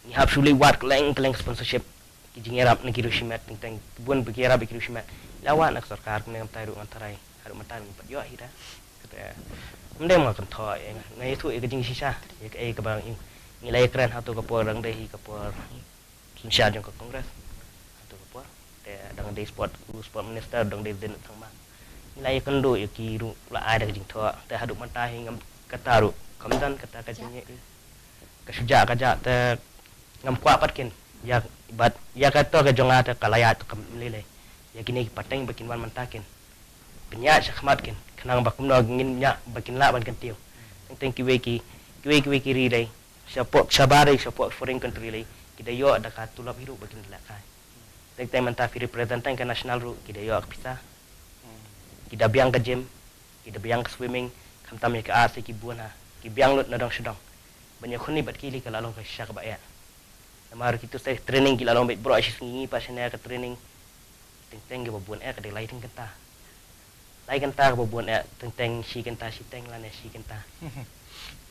Ngi hap shu leit wad kylleng kylleng sponsorship. Ki jingïarap na ki riewshimet, teng teng bun ba ki ïarap ïa ki riewshimet. La wad na ka sorkar, kumne kumta ruh ngan tharai. Haduh mynta ngim pat ïoh hi da. Kata ym dei ma nga kynthoh, eh, nga ïathuh ïa ka jingshisha. Ïa kaei kaba ngi, ngi la ïakren ha tu ka por dang dei hi ka por synshar jong ka Congress. Ha tu ka por. Te dang dei sport, u sport minister dang dei Zin Thangma. Ngi la ïakynduh ïa ki ruh la ai da ka jingthoh. Te haduh mynta hi ngam kata ruh. Kam don kata ka jingïa. Ka shu jah ka jah te ngam kwah pat kin. Ïa, bad ïa kato ka jong nga te ka la ïaid te kam lei lei. Ïa kine ki pateng ba kin wan mynta kin pynïaid shakhmat kin. Khnang ba kumno ngin ñiah ba kin lah ban kyntiew. Teng teng kiwei ki, kiwei kiwei ki ri dei. Shapoh, shabar dei, shapoh foreign country dei. Ki da ïoh da ka tulop hi ruh ba kin lehkai. Teng teng mynta phi represent teng ka national ruh, ki da ïoh ka pisa. Ki da biang ka gym, ki da biang ka swimming, khamtam ïa ka arts ki bun ha. Ki biang lut na dong sha dong. Ban ïakhun bad ki lei ka la long ka shisha kaba eh. Namar kitu sa training ki la long beit baroh shi sngi, ngi pat shane ka training. Teng teng kaba bun eh ka dei lai teng kynta. Lai kynta kaba bun eh, teng teng shi kynta, shi teng lane shi kynta.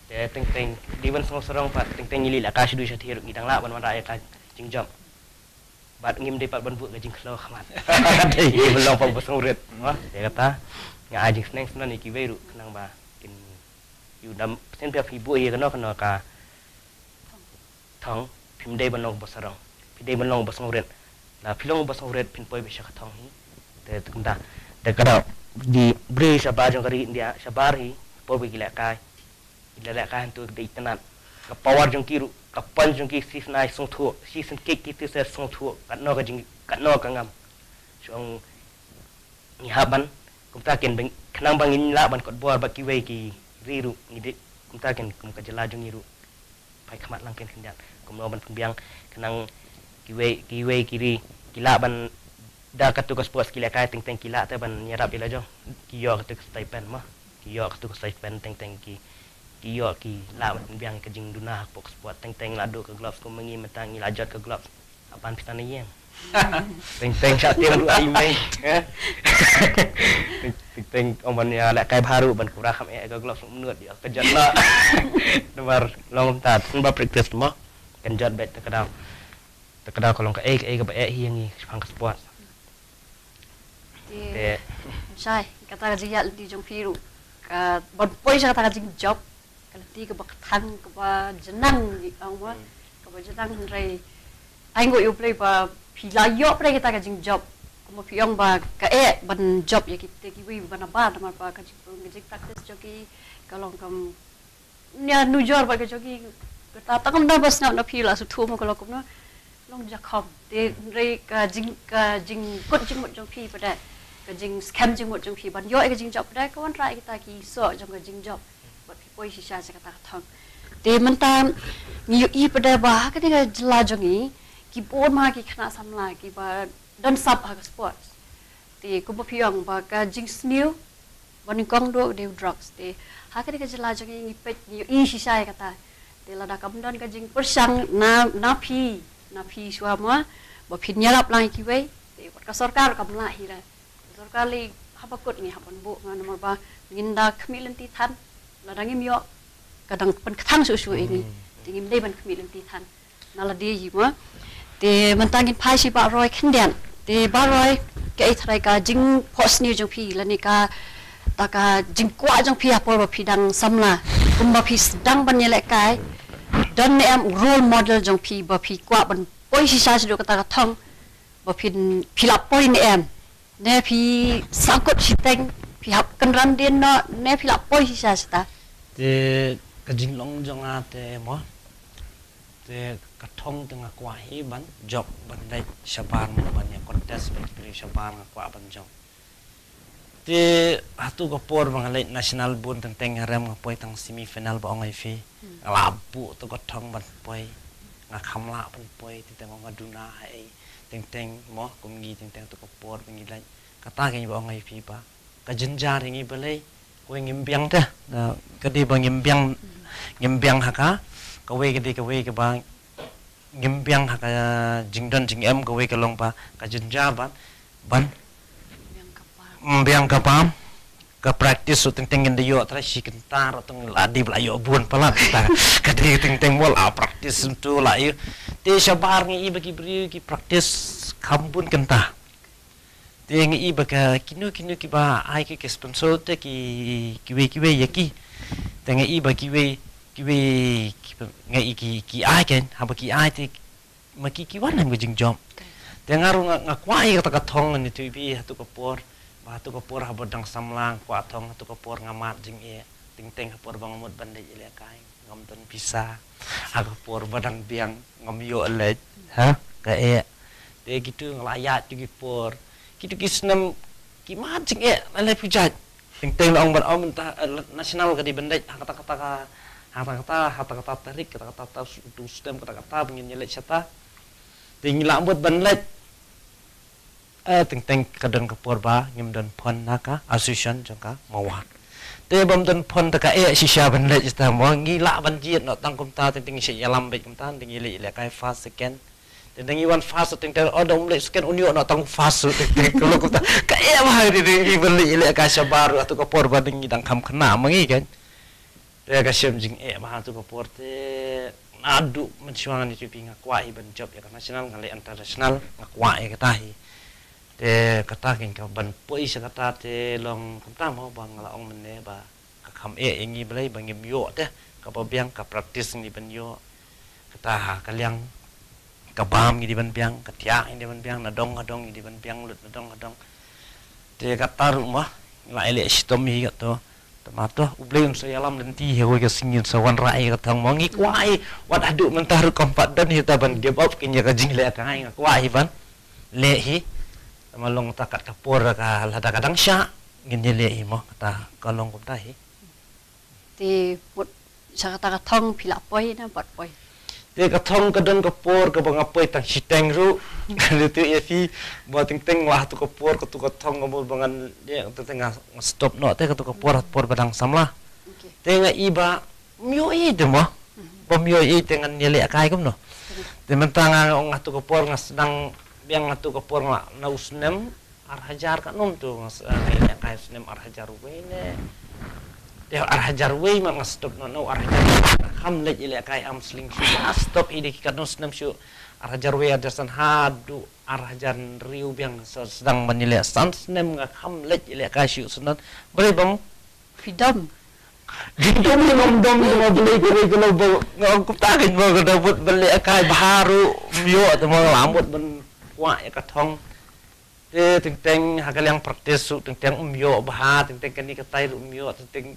Te teng teng dei ban sngewsarong pat, teng teng ngi leh la ka shu dei sha thir, ngi dang lah ban wanrah ïa ka jingjop. Bad ngim dei pat ban buh ka jingkhlaw khmat. Dei ban long pat ba sngewrit. Mo, ïa kata nga ai jingsneng sngewbha ïa kiwei ruh khnang ba kin ïoh dam sien phi buh ïa kano kano ka thong, phim dei ban long ba sarong. Phi dei ban long ba sngewrit. La phi long ba sngewrit phin poi beit sha ka thong hi. Te kumta. Te ka dei di bri shabar jong ka ri India, shabar hi, poi beit ki lehkai. Ki lehkai hangtu dei itynnad. Ka power jong ki ruh, ka punch jong ki shi snai sngewthuh, shi sngewthuh ki tu ser sngewthuh. Katno ka jing, katno ka ngam. Shong ngi hap ban kumta kin bang, khnang ba ngin lah ban kot bor bad kiwei ki ri ruh ngi dei kumta kin kum ka jylla jong ngi ruh. Phai khmat lang kin khyndiat kumno ban pynbiang khnang kiwei, kiwei ki ri ki lah ban da katu ka sports ki lehkai teng teng ki lah te ban ïarap ïa la jong ki ïoh katu ka stipend mo. Ki ïoh katu ka stipend teng teng ki, ki ïoh ki lah ban pynbiang ka jingduna hapoh ka sports teng teng la duh ka gloves kum ma ngi mynta ngi la jot ka gloves. Aban phi tan ïeng. Teng teng sha tieng ruh ai mei. Teng teng ong ban ïa lehkai bha ruh ban kubra kham eh ka gloves mynta ïa ka jot la. Namar long kumta tang ba practice mo. Kan jot beit te ka daw. Te ka daw ka long kaei kaei kaba eh hi ïa ngi shaphang ka sports. Te shai kata ka jingïaid lynti jong phi ruh ka ban poi sha kata ka jingjop. Ka lynti kaba kthang kaba jnang ngi ong ba kaba jnang hynrei ai nguh ïa U Blei ba phi la ïoh pyrshah kita ka jingjop. Kumba phi ong ba ka eh ban jop ïa kita kiwei ba nabar namar ba ka jingpyrshah ka jingpractice jong ki ka long kam nia nujor ba ka jong ki kata tang kumno ba sngap na phi la sngewthuh mo ka long kumno. Long jakhom te hynrei ka jing, ka jingkut jingmut jong phi pat ka jingskhem jingmut jong phi ban ïoh ïa ka jingjop pat ka wanrah ïa kita ki soh jong ka jingjop. Bad phi poi shisha sha kata ka thong. Te mynta ngi ïohi pat ba ha kane ka jylla jong ngi ki bun ma ki khynnah samla kiba don sap ha ka sports. Te kumba phi ong ba ka jingsniew Ba nyngkong duh dei u drugs. Te ha kane ka jylla jong ngi, ngi peit, ngi ïohi shisha ïa kata. Te lada kam don ka jingpyrshang na, na phi, na phi shuwa mo, ba phin ïarap lang ïa kiwei, te wat ka sorkar kam lah hi re. Sorkar lei haba kut ngi hap ban buh, namar ba ngin da khmih lynti than. Lada ngim ïoh, ka dang pynkthang shuh shuh ïa ngi. Te ngim dei ban khmih lynti than na lade hi mo. Te mynta ngin phai sha Bah Roy khyndiat. Te Bah Roy, kaei tharai ka jingphohsniew jong phi lane kata ka jingkwah jong phi ha por ba phi dang samla, kumba phi sdang ban ïalehkai? Don ne em role model jong phi ba phi kwah ban poi shisha shaduh kata ka thong, ba phin, phi la poi ne em? Ne phi sangkut shiteng, phi hap kynran dien noh, ne phi la poi shisha shata? Te ka jinglong jong nga te mo, te ka thong te nga kwah hi ban jop, ban leit shabar mo, ban ïa contest bad ki briew shabar, nga kwah ban jop. Te hato ka por ba nga leit national bun, teng teng nga rem, nga poi tang semi final ba ong ai phi. Nga la buh to ka thong ban poi, nga kham lah ban poi, teng teng ong nga duna ha ei, teng teng mo, kum ngi teng teng to ka por ba ngi leit. Kata ka ngi ba ong ai phi ba ka jynjar ïa ngi balei, kawei ngim biang te, na, ka dei ba ngim biang, ngim biang ha ka, kawei ka dei kawei kaba ngim biang ha ka jingdon jingem, kawei ka long ba ka jynjar ban, ban biang ka bam, ka practice. Ruh teng teng ngin da ïoh trai shi kynta ruh tang la dei ba la ïoh bun palat ta. Ka dei teng teng mo la practice tu la ïoh. Te shabar ngi i ba ki briew ki practice kham bun kynta. Te nga i ba ka kino kino kiba ai ki, ki sponsor te ki, kiwei kiwei ïa ki. Te nga i ba kiwei kiwei ki, nga i ki, ki ai ken, haba ki ai te ma ki, ki wan em ka jingjop. Te nga ruh nga, nga kwah ïa kata ka thong, ngan ïathuh ïa phi, hato ka por, ba hato ka por haba dang samla nga kwah thong, hato ka por nga mad jingeh, teng teng ha por ba nga mut ban leit ïalehkai. Ngam don pisa. Ha ka por ba dang biang ngam ïoh leit. Ha? Ka eh. Te kitu nga la ïaid tu ki por. Kitu ki snem ki mad jingeh, la leh pujat. Teng teng la ong ban ong mynta, eh, national ka dei ban leit. Ha kata kata ka, ha kata kata, ha kata kata tarik, kata kata ta, tu snem kata kata ba ngin ïaleit shata. Te ngi la mut ban leit. Eh, teng teng ka don ka por ba ngim don fund na ka association jong ka Mawa. Te bym don fund te ka eh shisha ban leit shata mo, ngi lah ban jied noh tang kumta, teng teng ngi shait ïalam beit kumta, teng ngi leit ïalehkai first, second. Teng teng ngi wan first, teng teng, oh, da um leit second, un ïoh noh tang first, teng teng ka long kumta. Ka eh bha, teng teng ngi ban leit ïalehkai shabar ruh, hato ka por ba ngi dang kham khynnah ma ngi kan. Te ka shem jingeh bha hato ka por te, naduh mynshuwa ngan ïathuh ïa phi, nga kwah hi ban jop ïa ka national, nga leh international, nga kwah ïa kata hi. Te kata kein ka ban poi sha kata te long kumta mo, ba nga la ong mynne ba ka kham eh ïa ngi balei ba ngim ïoh te, kaba biang ka practice ngi ban ïoh. Kata ha ka liang ka bam ngi dei ban biang, ka thiah ngi dei ban biang, na dong ha dong ngi dei ban biang lut na dong ha dong. Te kata ruh mo, la ïaleh shitom hi kato. Te ma to, U Blei un sa ïalam lynti hi, kawei ka sngi un sa wanrah ïa ka thong mo. Ngi kwah hi, wat haduh mynta ruh kam pat don hi ta ban give up kein ïa ka jinglehkai, nga kwah hi ban leh hi. Te ma long ta kat ka por ka, lada ka dang shah, ngin ïaleh hi mo, kata ka long kumta hi. Te mut sha kata ka thong phi la poi ne ym pat poi? Te ka thong ka don ka por kaba nga poi tang shiteng ruh. Ka ïathuh ïa phi, ba teng teng la hato ka por, kato ka thong ka mut ba ngan, ïa, teng teng nga, nga stop noh te kato ka por, por ba dang samla. Okay. Te nga i ba ym ïoh i te mo. Mhm. Bym ïoh i te ngan ïalehkai kumno. Mhm. Te mynta nga ong hato ka por nga sdang biang, hato ka por nga na u snem ar hajar katno to nga s-, eh, nga ïalehkai snem ar hajar wei ne. Te ar hajar wei ma nga stop noh, na u ar hajar wei nga kham leit ïalehkai arm sling shuh. Nga stop hi dei katno snem shuh. Ar hajar wei, ar hajar san haduh ar hajar hynriew biang sa sdang ban ïaleh, san snem nga kham leit ïalehkai shuh snem. Balei bym Phi dom. Dom ne ngam dom, ngam dom, balei, balei, balei, balei, ngam kumta kein mo, ka da mut ban lehkai bha ruh ym ïoh te mo, la mut ban kwah ïa ka thong. Te teng teng ha ka liang practice ruh teng teng ym ïoh bha, teng teng kane katai ruh ym ïoh, teng teng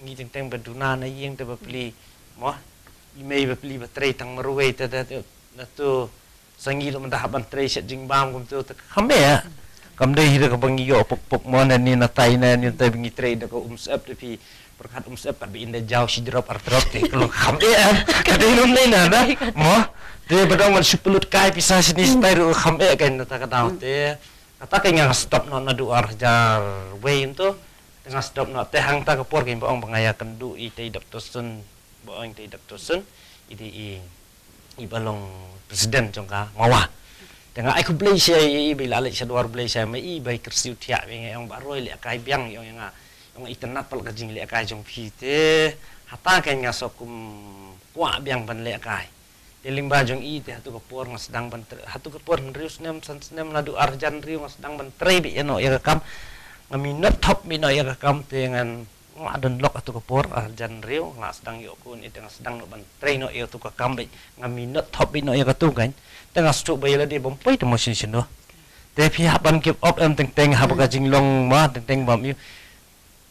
ngi teng teng ba duna na ïing te ba plie mo. I mei ba plie ba trei tang marwei te, te, te, na tu Sa ngi ruh mynta hap ban trei shet jingbam kumtu te kham eh. Kam dei hi da kaba ngi ïoh puk puk mo, na ni na tai, na ni na tai ba ngi trei da ka Umsyep te phi pyrkhat Umsyep pat ba in da jaw shi drop ar drop te ka long kham eh. Ka dei ruh mynne na da mo. Te ba dang ban shu pynlut kai pisa shini shatai ruh kham eh, kan na ta ka daw te. Kata ka nga stop noh naduh ar hajar wei kumtu. Te nga stop noh, te hangta ka por kein ba ong ba nga ïa kynduh ïa i Doctor Sun, ba ong ïa i Doctor Sun, i dei i, i ba long president jong ka MAWA. Te nga ai khublei sha i, i ba i la leit sha dwar Blei sha ma i ba i kyrsiew thiah ïa nga, ong ba roi lehkai biang, ong ïa nga, ong itynnad pat ka jinglehkai jong phi. Te hata kein nga sa kum kwah biang ban lehkai. Te lyngba jong i te hato ka por nga sdang ban tre-, hato ka por hynriew snem, san snem, naduh ar hajar hynriew nga sdang ban trei beit noh ïa ka kam. Nga minot thop beit noh ïa ka kam, te ngan, nga don lok hato ka por ar hajar hynriew nga sdang ïoh khun, i te nga sdang noh ban trei noh ïa hato ka kam beit. Nga minot thop beit noh ïa kato kein. Te nga sdang ba ïa lade bym poi te mo shin shin noh. Te phi hap ban give up em teng teng, haba ka jinglong ma teng teng bam ïoh.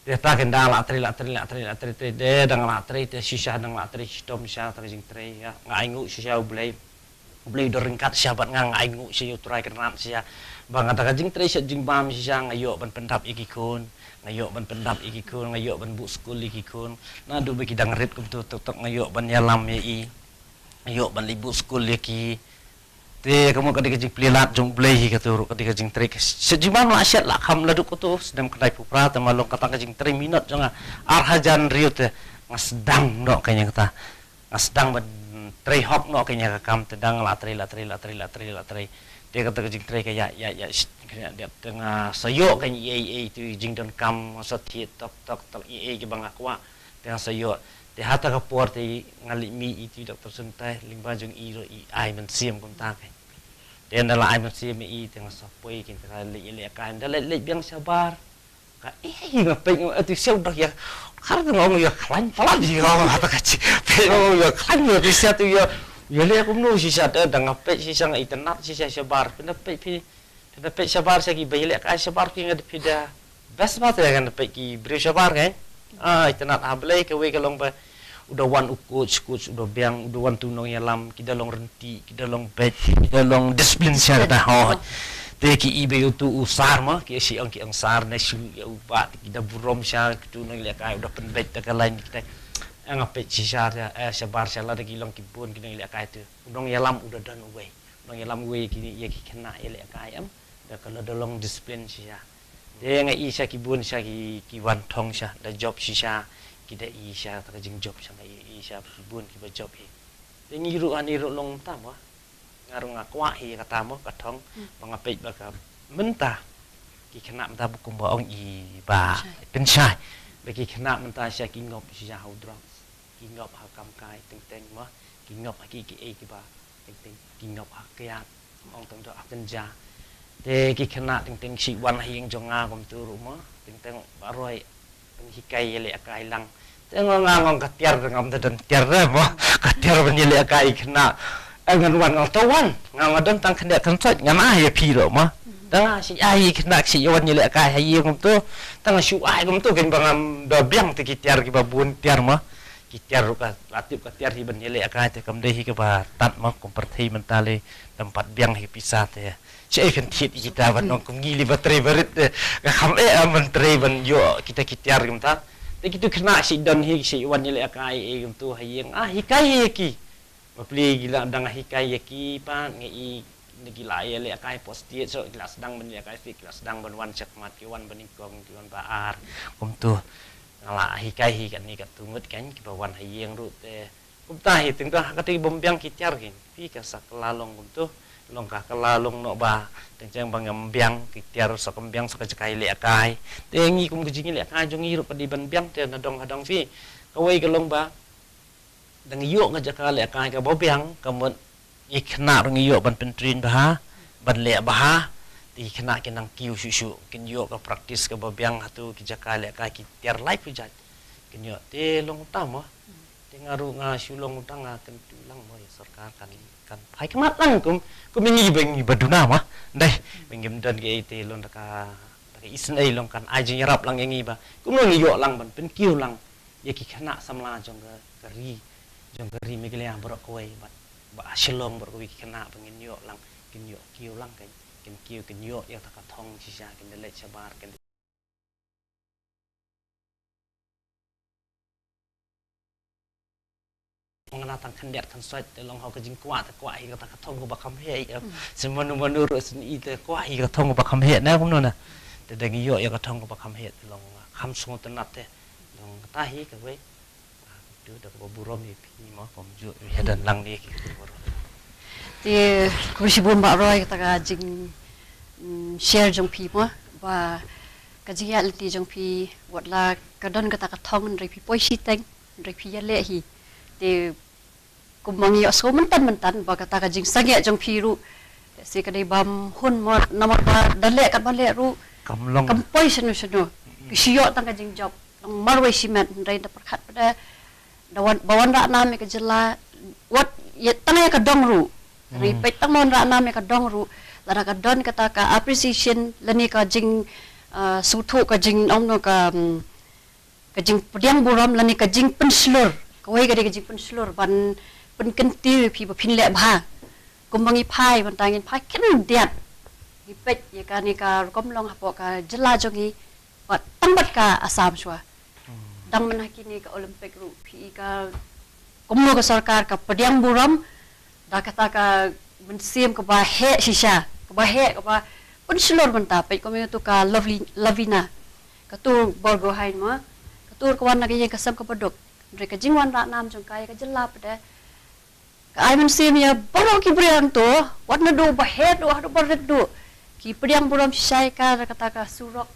Te ta kein da la trei, la trei, la trei, la trei, trei, te dang la trei, te shisha dang la trei shitom shisha ta ka jingtrei ïa. Nga ainguh shisha U Blei. U Blei u da ryngkat shisha bad nga, nga ainguh shisha U Trai Kynrad shisha. Ba nga ta ka jingtrei sha jingbam shisha nga ïoh ban pyndap ïa ki khun. Nga ïoh ban pyndap ïa ki khun, nga ïoh ban buh skul ïa ki khun. Naduh ba ki dang rit kumto tok tok nga ïoh ban ïalam ïa i. Nga ïoh ban leit buh skul ïa ki. Te ka mut ka dei ka jingplie lad jong U Blei hi kato ruh, ka dei ka jingtrei ka sha jingbam la shet la kham la duk kato sdang khyndai phew phra, te ma long kata ka jingtrei minot jong nga ar hajar hynriew te nga sdang noh kein ïa kata. Nga sdang ban trei hok noh kein ïa ka kam, te dang la trei, la trei, la trei, la trei, la trei. Te kata ka jingtrei ka ïa, ïa, ïa, shit, ka ïa dep, te nga sa ïoh kein ïa, ïa, ïa tu jingdonkam, nga sa thied tok, tok, tok, ïa, ïa, kiba nga kwah. Te nga sa ïoh. Te hata ka por te nga leit mih ïa i Doctor Sun te lyngba jong i ruh i ai mynsiem kumta kein. Te ynda la ai mynsiem ïa i te nga sa poi kein te ka leit ïalehkai, ynda leit leit biang shabar. Ka, eh, nga peit nga, eh, tu sha u dak ïa. Khar nga ong ïa khlaiñ palat ïa, hata ka chi. Peit nga ong ïa khlaiñ ïa tu sha tu ïa. Ïaleh kumno shisha te, da nga peit shisha nga itynnad shisha shabar. Pynda peit phi Phi da peit shabar sha ki ba ïalehkai shabar ki, nga da phi da best ba te, nga da peit ki briew shabar kein. Ah, itynnad ha Blei, kawei ka long ba u da wan u coach, coach u da biang, u da wan tu nongïalam, ki da long rynti, ki da long beit, ki da long discipline sha kata hoi. Te ki i ba ïa u tu u sar ma, ki ïa shi ong ki ong sar ne shu ïa u ba, ki da burom sha ki tu nongïalehkai, u da pynbeit da ka lain kita. Nga peit shisha, eh, shabar sha lada ki long ki bun ki nongïalehkai tu. U nongïalam u da don uwei. Nongïalam uwei ki ïa ki khynnah ïalehkai em. Da ka la da long discipline shisha. Te nga i sha ki bun sha ki, ki wan thong sha, da jop shisha, ki da i sha ta ka jingjop sha nga i, i sha ki bun kiba jop hi. Te ngi ruh ani ruh long tam wa. Nga ruh nga kwah hi kata mo ka thong, ba nga peit ba ka mynta. Ki khynnah mynta ba kumba ong i ba pynshai. Ba ki khynnah mynta sha ki ngop shisha ha u drugs. Ki ngop ha kam kai teng teng mo. Ki ngop ha ki ki ei kiba teng teng ki ngop ha kiad. Ong teng dok ha kynja. Te ki khynnah teng teng shi wan ha ïing jong nga kumtu ruh mo. Teng teng ba roi ban hikai ïalehkai lang. Te nga nga ngong ka tiar ngam da don tiar re mo. Ka tiar ban ïalehkai khynnah. Eh, ngan wan ngal to wan. Nga nga don tang khyndiat khynsoit ngan ai ïa phi ruh mo. Tang shi ai khynnah shi wan ïalehkai ha ïing kumtu. Tang shu ai kumtu kein ba ngam da biang te ki tiar kiba bun tiar mo. Ki tiar ruh ka la tip ka tiar hi ban ïalehkai te kam dei hi kaba tad ma kum pyrthei mynta lei dang pat biang hi pisa te. Shi ei phin thied ïa kita ban ong kum ngi lei ba trei barit te. Ka kham eh ban trei ban ïoh kita ki tiar kumta. Te kitu khynnah shi don hi shi wan ïalehkai ei kumtu ha ïing. Ah, hikai ïa ki. Bapli ki la dang hikai ïa ki pat ngi i ngi la ïalehkai postiet so ki la sdang ban ïalehkai sih ki la sdang ban wan shakmat ki wan ba nyngkong ki wan ba ar. Kumtu. Nga la hikai hi kane ka tu ngut kan kiba wan ha ïing ruh te. Kumta hi teng ta ha kata ki bym biang ki tiar kin. Phi ka sa ka la long kumtu. Long ka ka la long noh ba teng teng ba ngam biang ki tiar sa kam biang sa ka jaka ïalehkai. Te ngi kum ka jingïalehkai jong ngi ruh ka dei ban biang te na dong ha dong phi. Kawei ka long ba dang ïoh ka jaka lehkai kaba biang ka mut ngi khynnah ruh ngi ïoh ban pyntrain bha, ban leh bha, te ki khynnah kin nang kiew shuh shuh, kin ïoh ka practice kaba biang ha tu ki jaka lehkai ki tiar lai phew jait. Kin ïoh te long tam mo. Te nga ruh nga shu long tam nga kyntu lang mo ïa sorkar kan, kan phai khmat lang kum, kum ïa ngi ba ngi ba duna mo. Dei, ba ngim don kiei te long da ka, da ka isynei long kan ai jingïarap lang ïa ngi ba. Kumno ngi ïoh lang ban pynkiew lang ïa ki khynnah samla jong ka, ka ri, jong ka ri Meghalaya baroh kawei bad ba ha Shillong baroh kawei ki khynnah ba ngin ïoh lang, kin ïoh kiew lang kan, kin kiew kin ïoh ïa ta ka thong shisha kin da leit shabar kin. Nga na tang khyndiat khynsoit te long ha ka jingkwah te kwah hi kata ka thong kaba kham heh ïa. Shu mano mano ruh shu i te kwah hi ka thong kaba kham heh na kumno na. Te dang ïoh ïa ka thong kaba kham heh te long nga kam sngewtynnat te. Dang kata hi kawei. Ah, tu da kaba burom ïa phi mo, kumjuh ïa don lang ne ki burom. Te khublei shibun Bah Roy kata ka jing, mm, share jong phi mo, ba ka jingïaid lynti jong phi wat la ka don kata ka thong hynrei phi poi shiteng, hynrei phi ïaleh hi. Te kumba ngi ïohsngew mynta mynta ba kata ka jingsangeh jong phi ruh, se ka dei bym hun mo, namar ba da leh kat ba leh ruh kam long, kam poi shano shano. Ki shu ïoh tang ka jingjop, long marwei shimet, hynrei da pyrkhat pat da, da wan, ba wanrah nam ïa ka jylla, wat ïa tang ïa ka dong ruh. Hynrei peit tang ba wanrah nam ïa ka dong ruh, lada ka don kata ka appreciation lane ka jing, ah, sngewthuh, ka jing, ong no, ka, mm, ka jingpdiang burom lane ka jingpynshlur. Kawei ka dei ka jingpynshlur ban pynkyntiew ïa phi ba phin leh bha. Kumba ngi phai, mynta ngin phai khyndiat. Ngi peit ïa kane ka rukom long hapoh ka jylla jong ngi, bad tang bad ka Assam shuwa. Dang mynta ha kine ka Olympic ruh phi i ka kumno ka sorkar ka pdiang burom da kata ka mynsiem kaba heh shisha, kaba heh, kaba pynshlur mynta. Peit kumne tu ka Lovely, Lovina. Katu Borgohain mo. Katu ka wan na ka ïing ka sem kaba duk. Hynrei ka jingwanrah nam jong ka ïa ka jylla pat da ka ai mynsiem ïa baroh ki briew hangto, wat naduh ba heh duh haduh ba rit duh. Ki pdiang burom shisha ïa ka da kata ka surok.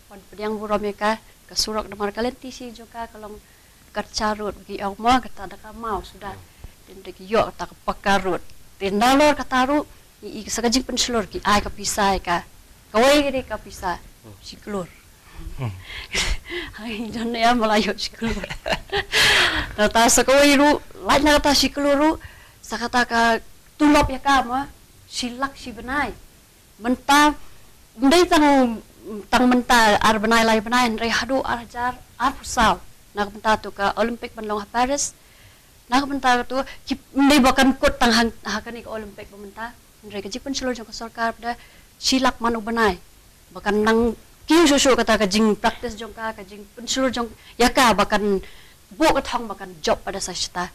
Wan pdiang burom ïa ka, ka surok namar ka lynti shi jong ka ka long kyrcha rud, ki ong mo kata da ka maw suda. Te hynrei ki ïoh kata ka pakka rud. Te nalor kata ruh, i, i sa ka jingpynshlur ki ai ka pisa ïa ka. Kawei ka dei ka pisa shi klur. Hai, jan ne am la ïoh shi klur. Nangta sa kawei ruh, lait na kata shi klur ruh, sa kata ka tulop ïa ka mo, shi lak shi bnai. Mynta, ym dei tang, tang mynta ar bnai lai bnai, hynrei haduh ar hajar arphew saw. Na ka bynta tu ka Olympic ban long ha Paris. Na ka bynta tu, ki, ym dei ba kan kut tang hang, ha kane ka Olympic ba mynta. Hynrei ka jingpynshlur jong ka sorkar pat da shi lak man u bnai. Ba kan nang kiew shuh shuh kata ka jingpractice jong ka, ka jingpynshlur jong ïa ka ba kan buh ka thong ba kan jop pat da sa shata.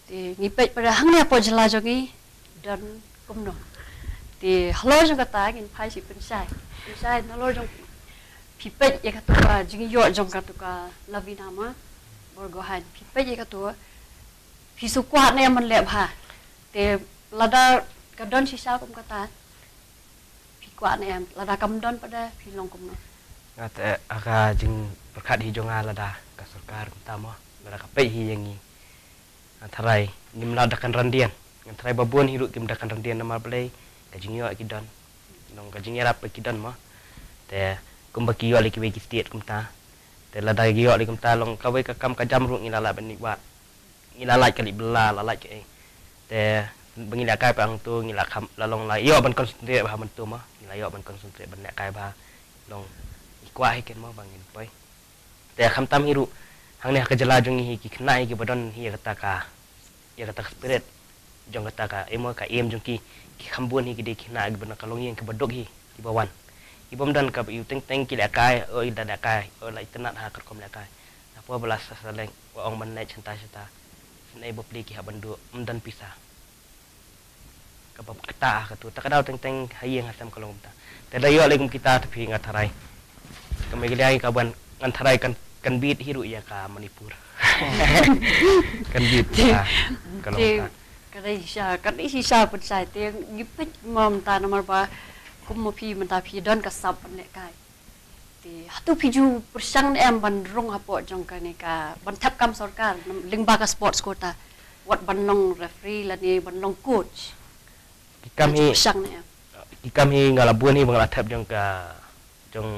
Te ngi peit pat da hangne hapoh jylla jong ngi don kumno. Te halor jong kata ngin phai sha pynshai. Pynshai nalor jong phi peit ïa katu ka jingïoh jong katu ka Lovina mo Borgohain. Phi peit ïa katu phi shu kwah ne em ban leh bha. Te lada ka don shisha kum kata phi kwah ne em, lada kam don pat da phi long kumno? Nga te, ha ka jingpyrkhat hi jong nga lada ka sorkar kumta mo, lada ka peit hi ïa ngi. Nga tharai ngim lah da kynran dien. Nga tharai ba bun hi ruh kim da kynran dien namar balei ka jingïoh ki don. Nong ka jingïarap ki don mo. Te kumba ki ïoh lei kiwei ki state kumta. Te lada ki ïoh lei kumta long kawei ka kam ka jam ruh ngi la lah ban ïa wad. Ngi la lait ka leit bylla, la lait ka ei. Te ba ngi la kai pa hangto ngi la kham la long la ïoh ban concentrate bha mynta mo. Ngi la ïoh ban concentrate ban lehkai bha. Long i kwah hi ken mo ba ngin poi. Te khamtam hi ruh hangne ha ka jylla jong ngi hi ki khynnah hi kiba don hi ïa kata ka, ïa kata ka spirit jong kata ka, emo ka aim jong ki, ki kham bun hi ki dei ki khynnah kiba na ka longïing kiba duk hi kiba wan. Ki bym don kaba ïoh teng teng ki lehkai, o i da lehkai, o la itynnat ha ka rukom lehkai. Napoh ba la sa sa leng, wa ong ban leit shynta shynta. Sngewbha ba plie ki hap ban duh, ym don pisa. Kaba kata ha katu, ta ka daw teng teng ha ïing ha sem ka long kumta. Te da ïoh lei kum kita ta phi nga tharai. Ka Meghalaya ka ban ngan tharai kan, kan bit hi ruh ïa ka Manipur. Kan bit ka, ka long kumta. Ka dei shisha, ka dei shisha pynshai te ngi peit mo mynta namar ba kum mo phi mynta phi don ka sap ban lehkai. Te hato phi ju pyrshang ne em ban rung hapoh jong kane ka ban thep kam sorkar lyngba ka sports quota, wat ban long referee lane ban long coach? Ki kam hi, pyrshang ne em? Ki kam hi nga la bun hi ba nga la thep jong ka, jong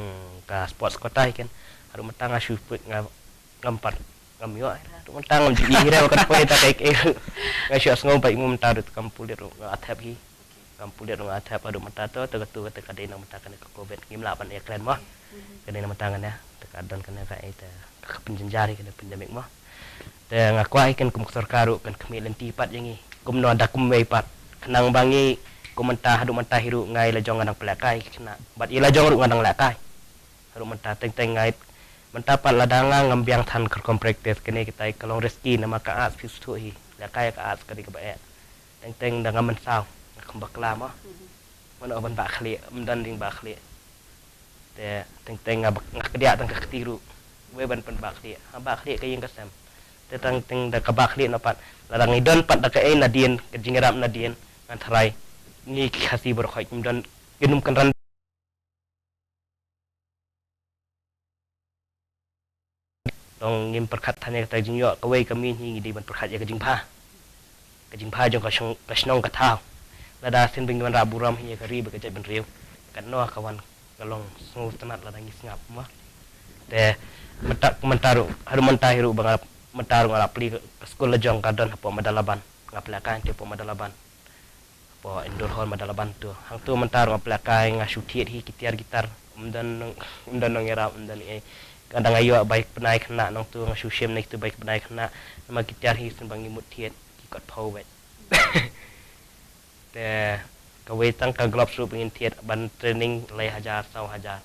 ka sports quota hi ken. Haduh mynta nga shu put nga ngam pat, ngam ïoh. Haduh mynta ngam ju ïoh hi re ba kan poi ta kai kai. Nga shu sngew ba ïa mynta haduh kam pulit ruh nga la thep hi. Kam pulit ruh nga la thep haduh mynta to, to katu kata ka dei na mynta kane ka covid ngim lah ban ïakren mo. Ka dei na mynta kane, to ka don kane ka ei te ka pynjynjar hi kane pandemic mo. Te nga kwah hi ken kum ka sorkar ruh kan khmih lynti pat ïa ngi. Kumno da kumwei pat. Khnang ba ngi kum mynta haduh mynta hi ruh nga ïa la jong nga dang pynlehkai khnang. Bad ïa la jong ruh nga dang lehkai. Haduh mynta teng teng nga ïa mynta pat lada nga ngam biang than ka rukom practice kane kita ka long risky namar ka arts phi sngewthuh hi. Lehkai ka arts ka dei kaba eh. Teng teng da ngam mynsaw. Nga kham bakla mo. Mano ban ba khlieh, ym don ding ba khlieh. Te teng teng nga bak-, nga kdiah tang ka kti ruh. Wei ban pynbah khlieh. Ha bah khlieh ka ïing ka sem. Te tang teng da ka bah khlieh na pat. Lada ngi don pat da kaei nadien, ka jingïarap nadien, ngan tharai. Ngi ki Khasi baroh khoit kim don, kim nym kynran. Long ngim pyrkhat than ïa kata ka jingïoh, kawei ka mih hi ngi dei ban pyrkhat ïa ka jingbha. Ka jingbha jong ka shong-, ka shnong ka thaw. Lada sien ba ngi wan rah burom hi ïa ka ri bad ka jaitbynriew. Katno ka wan ka long sngewtynnat lada ngi sngap mo. Te mynta, mynta ruh, haduh mynta hi ruh ba nga, mynta ruh nga la plie ka skul la jong ka don hapoh Madalaban. Nga plie ka hangtei hapoh Madalaban. Hapoh Indoor Hall Madalaban tu. Hangtu mynta ruh nga plie kai nga shu thied hi ki tiar gitar. Ym don nong, ym don nongïarap, ym don ei. Ka dang ïoh bai bnai khynnah nangtu nga shu shim na kitu bai bnai khynnah. Namar ki tiar hi sngewbha ngi mut thied ki kot phew beit. Te kawei tang ka gloves ruh ba ngin thied ban training lai hajar saw hajar.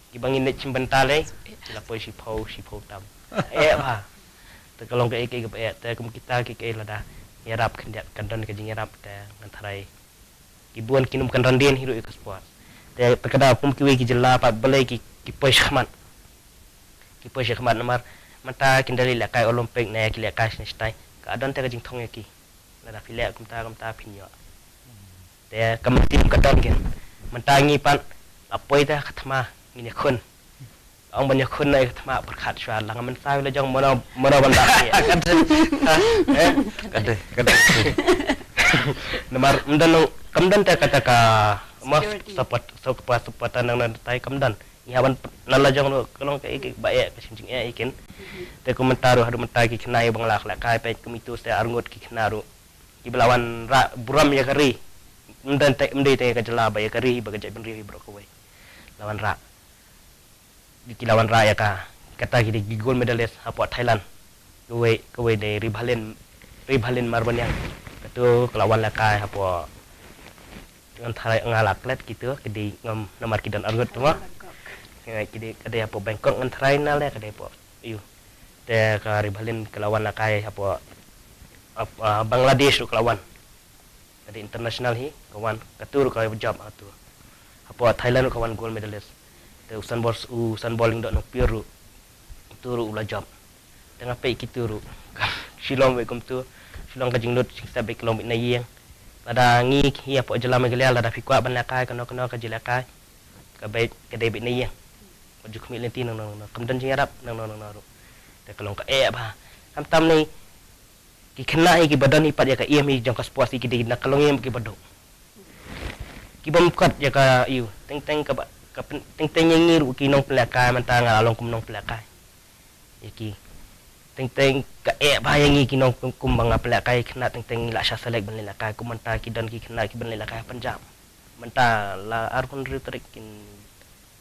Kiba ngin leit shim bynta lei, ki la poi shiphew, shiphew tam. Eh, bha. Te ka long kaei kaei kaba eh, te kum kita kiei kiei lada ïarap khyndiat, kan don ka jingïarap te ngan tharai. Ki bun ki nym kynran dien hi ruh ïa ka sport. Te, te ka da kum kiwei ki jylla pat balei ki, ki poi shakhmat. Ki poi shakhmat namar mynta kin da leit lehkai Olympic ne ki lehkai shane shatai. Ka don te ka jingthung ïa ki. Lada phi leh kumta kumta phin ïoh. Te ka mynsiem ka don kin. Mynta ngi pat la poi te ka thma ngin ïakhun. Ong ban ïakhun na ka thma pyrkhat shuwa la nga mynsaw la jong mano mano ban da. Ka dei, ka dei. Namar ym don nong, kam don te kata ka ma Security. Support, support, support nang nang tai kam don. Ngi hap ban na la jong ruh ka long kaei kaei ba eh ka shin jingeh ïa kin. Te kum mynta ruh haduh mynta ki khynnah ïa ba nga la khleh kai peit kum itu se arngut ki khynnah ruh. Kiba la wan rah burom ïa ka ri. Ym don te, ym dei te ka jylla ba ïa ka ri ba ka jaitbynriew hi baroh kawei. La wan rah. Ki la wan rah ïa ka. Kata ki dei ki gold medalist hapoh Thailand. Kawei, kawei dei Rivalin, Rivalin Marbaniang. Katu ka la wan lehkai hapoh ngan tharai nga la klet kitu, ki dei ngam namar ki don arngut tu ma. Ki dei, ka dei hapoh Bangkok ngan tharai na leh ka dei hapoh. Ïu. Te ka Rivalin ka la wan lehkai hapoh, ap-, ah, Bangladesh ruh ka la wan. Ka dei international hi, ka wan, katu ruh ka job hatu. Hapoh Thailand ruh ka wan gold medalist. Te u Sanbor, u Sanbor Lyngdoh Nongpir ruh. Katu ruh u la job. Te nga peit kitu ruh. Shillong beit kumtu. Shillong ka jinglut, jingsep beit ka long beit na ïing. Lada ngi hi hapoh jylla Meghalaya, lada phi kwah ban lehkai, kano kano ka jingïalehkai. Ka beit, ka dei beit na ïing. Ka ju khmih lynti nang nang nang. Kam don jingïarap, nang nang nang nang ruh. Te ka long kaei bha. Khamtam ne, ki khynnah hi kiba don hi pat ïa ka im hi jong ka sports hi ki dei na ka longïing kiba duk. Kiba ym kot ïa ka ïu, teng teng kaba, ka pyn-, teng teng ïa ngi ruh ki nongpynlehkai mynta nga la long kum nongpynlehkai. Ïa ki. Teng teng kaei bha ïa ngi ki nong kum, kumba nga pynlehkai khynnah teng teng ngi la shah select ban lehkai kum mynta ki don ki khynnah kiban lehkai ha Punjab. Mynta la arphew hynriew tarik kin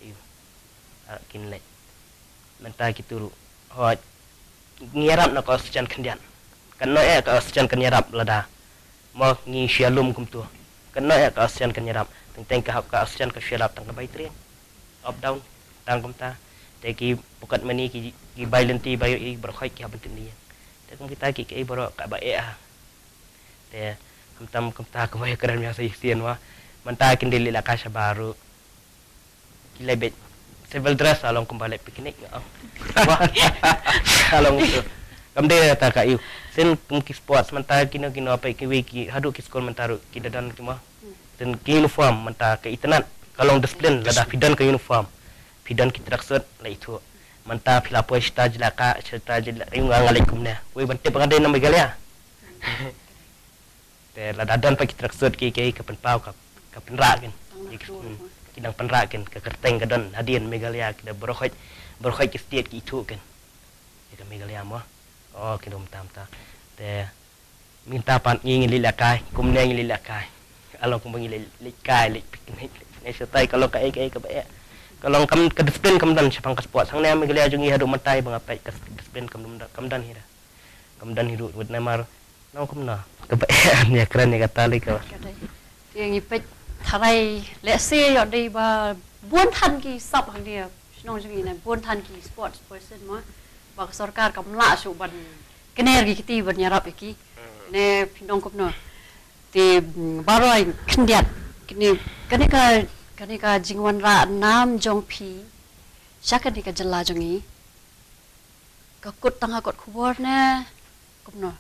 ïu. Ah, kin leit. Mynta kitu ruh. Hooid. Ngi ïarap na ka oxygen khyndiat. Kan noh eh ka oxygen kan ïarap lada. Mo ngi shu ïalum kumtu. Kan noh eh ka oxygen kan ïarap. Teng teng ka hap ka oxygen ka shu ïarap tang ka bai train. Up down. Tang kumta. Te ki pocket money ki, ki bai lynti bai ïohi baroh khoit ki hap ban tip ïa. Te kum kita ki, ki baroh kaba eh ha. Te khamtam kumta kumba ïakren ïa sa shisien wa. Mynta kin dei leit lehkai shabar ruh. Ki leit beit civil dress, la long kumba leit picnic nga ong. Wa. La long tu. Kam dei ta ka ïu. Sien kum ki sports mynta kino kino peit kiwei ki haduh ki skul mynta ruh ki da don ki mo. Sien ki uniform mynta ka itynnad. Ka long discipline lada phi don ka uniform. Phi don ki tracksuit la ithuh. Mynta phi la poi shata jylla ka, shata jylla ïu nga nga leit kumne. Wei ban tip nga dei na Meghalaya. Te lada don pat ki tracksuit ki, ki, ka pynpaw ka, ka pynrah kin. Tang ki, na ki, hmm, ki dang pynrah kin, ka kyrteng ka don hadien Meghalaya, ki da baroh khoit, baroh khoit ki state ki ithuh kin. Ïa ka Meghalaya mo. Oh, ki dum tam ta. Te mynta pat ngi ngi leit lehkai, kumne ngi leit lehkai. Along kumba ngi leit, leit kai, leit picnic. Ne shatai ka long kaei kaei kaba eh. Ka long kam ka discipline kam don shaphang ka sports. Hangne Meghalaya jong ngi haduh mynta ba nga peit ka discipline kam don, kam don hi da. Kam don hi ruh, wit namar nong kumno. Kaba eh, ïakren ïa kata lei ka. Ka dei. Te ngi peit tharai lehse ïoh dei ba bun than ki sap hangne shnong jong ngi ne bun than ki sports person mo. Ba ka sorkar kam lah shuh ban kner ki kti ban ïarap ïa ki. Ne phi nong kumno. Te, mm, baroh khyndiat kine, kane ka, Kane ka jingwanrah nam jong phi sha kane ka jylla jong ngi, ka kut tang ha kot khubor ne kumno?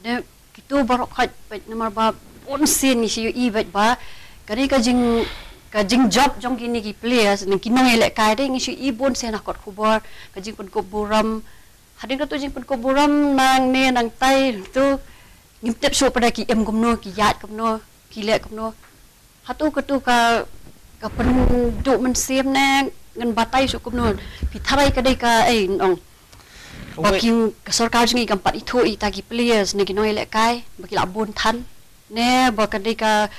Ne kito baroh khoit beit, namar ba bun sien ngi shu ïohi beit ba kane ka jing, ka jingjop jong kine ki players ne ki nongïalehkai de, ngi shu ïohi bun sien ha kot khubor, ka jingpynkup burom. Hadien kato jingpynkup burom nangne nangtai, to ngim tip shuh pat da ki im kumno, ki ïaid kumno, ki leh kumno. Hato kato ka, ka pynduh mynsiem ne ngan batai shuh kumno? Phi tharai ka dei kaei, nong? Ba ki, ka sorkar jong ngi kam pat ithuh ïa kita ki players ne ki nongïalehkai ba ki lah bun than, ne ba ka dei ka,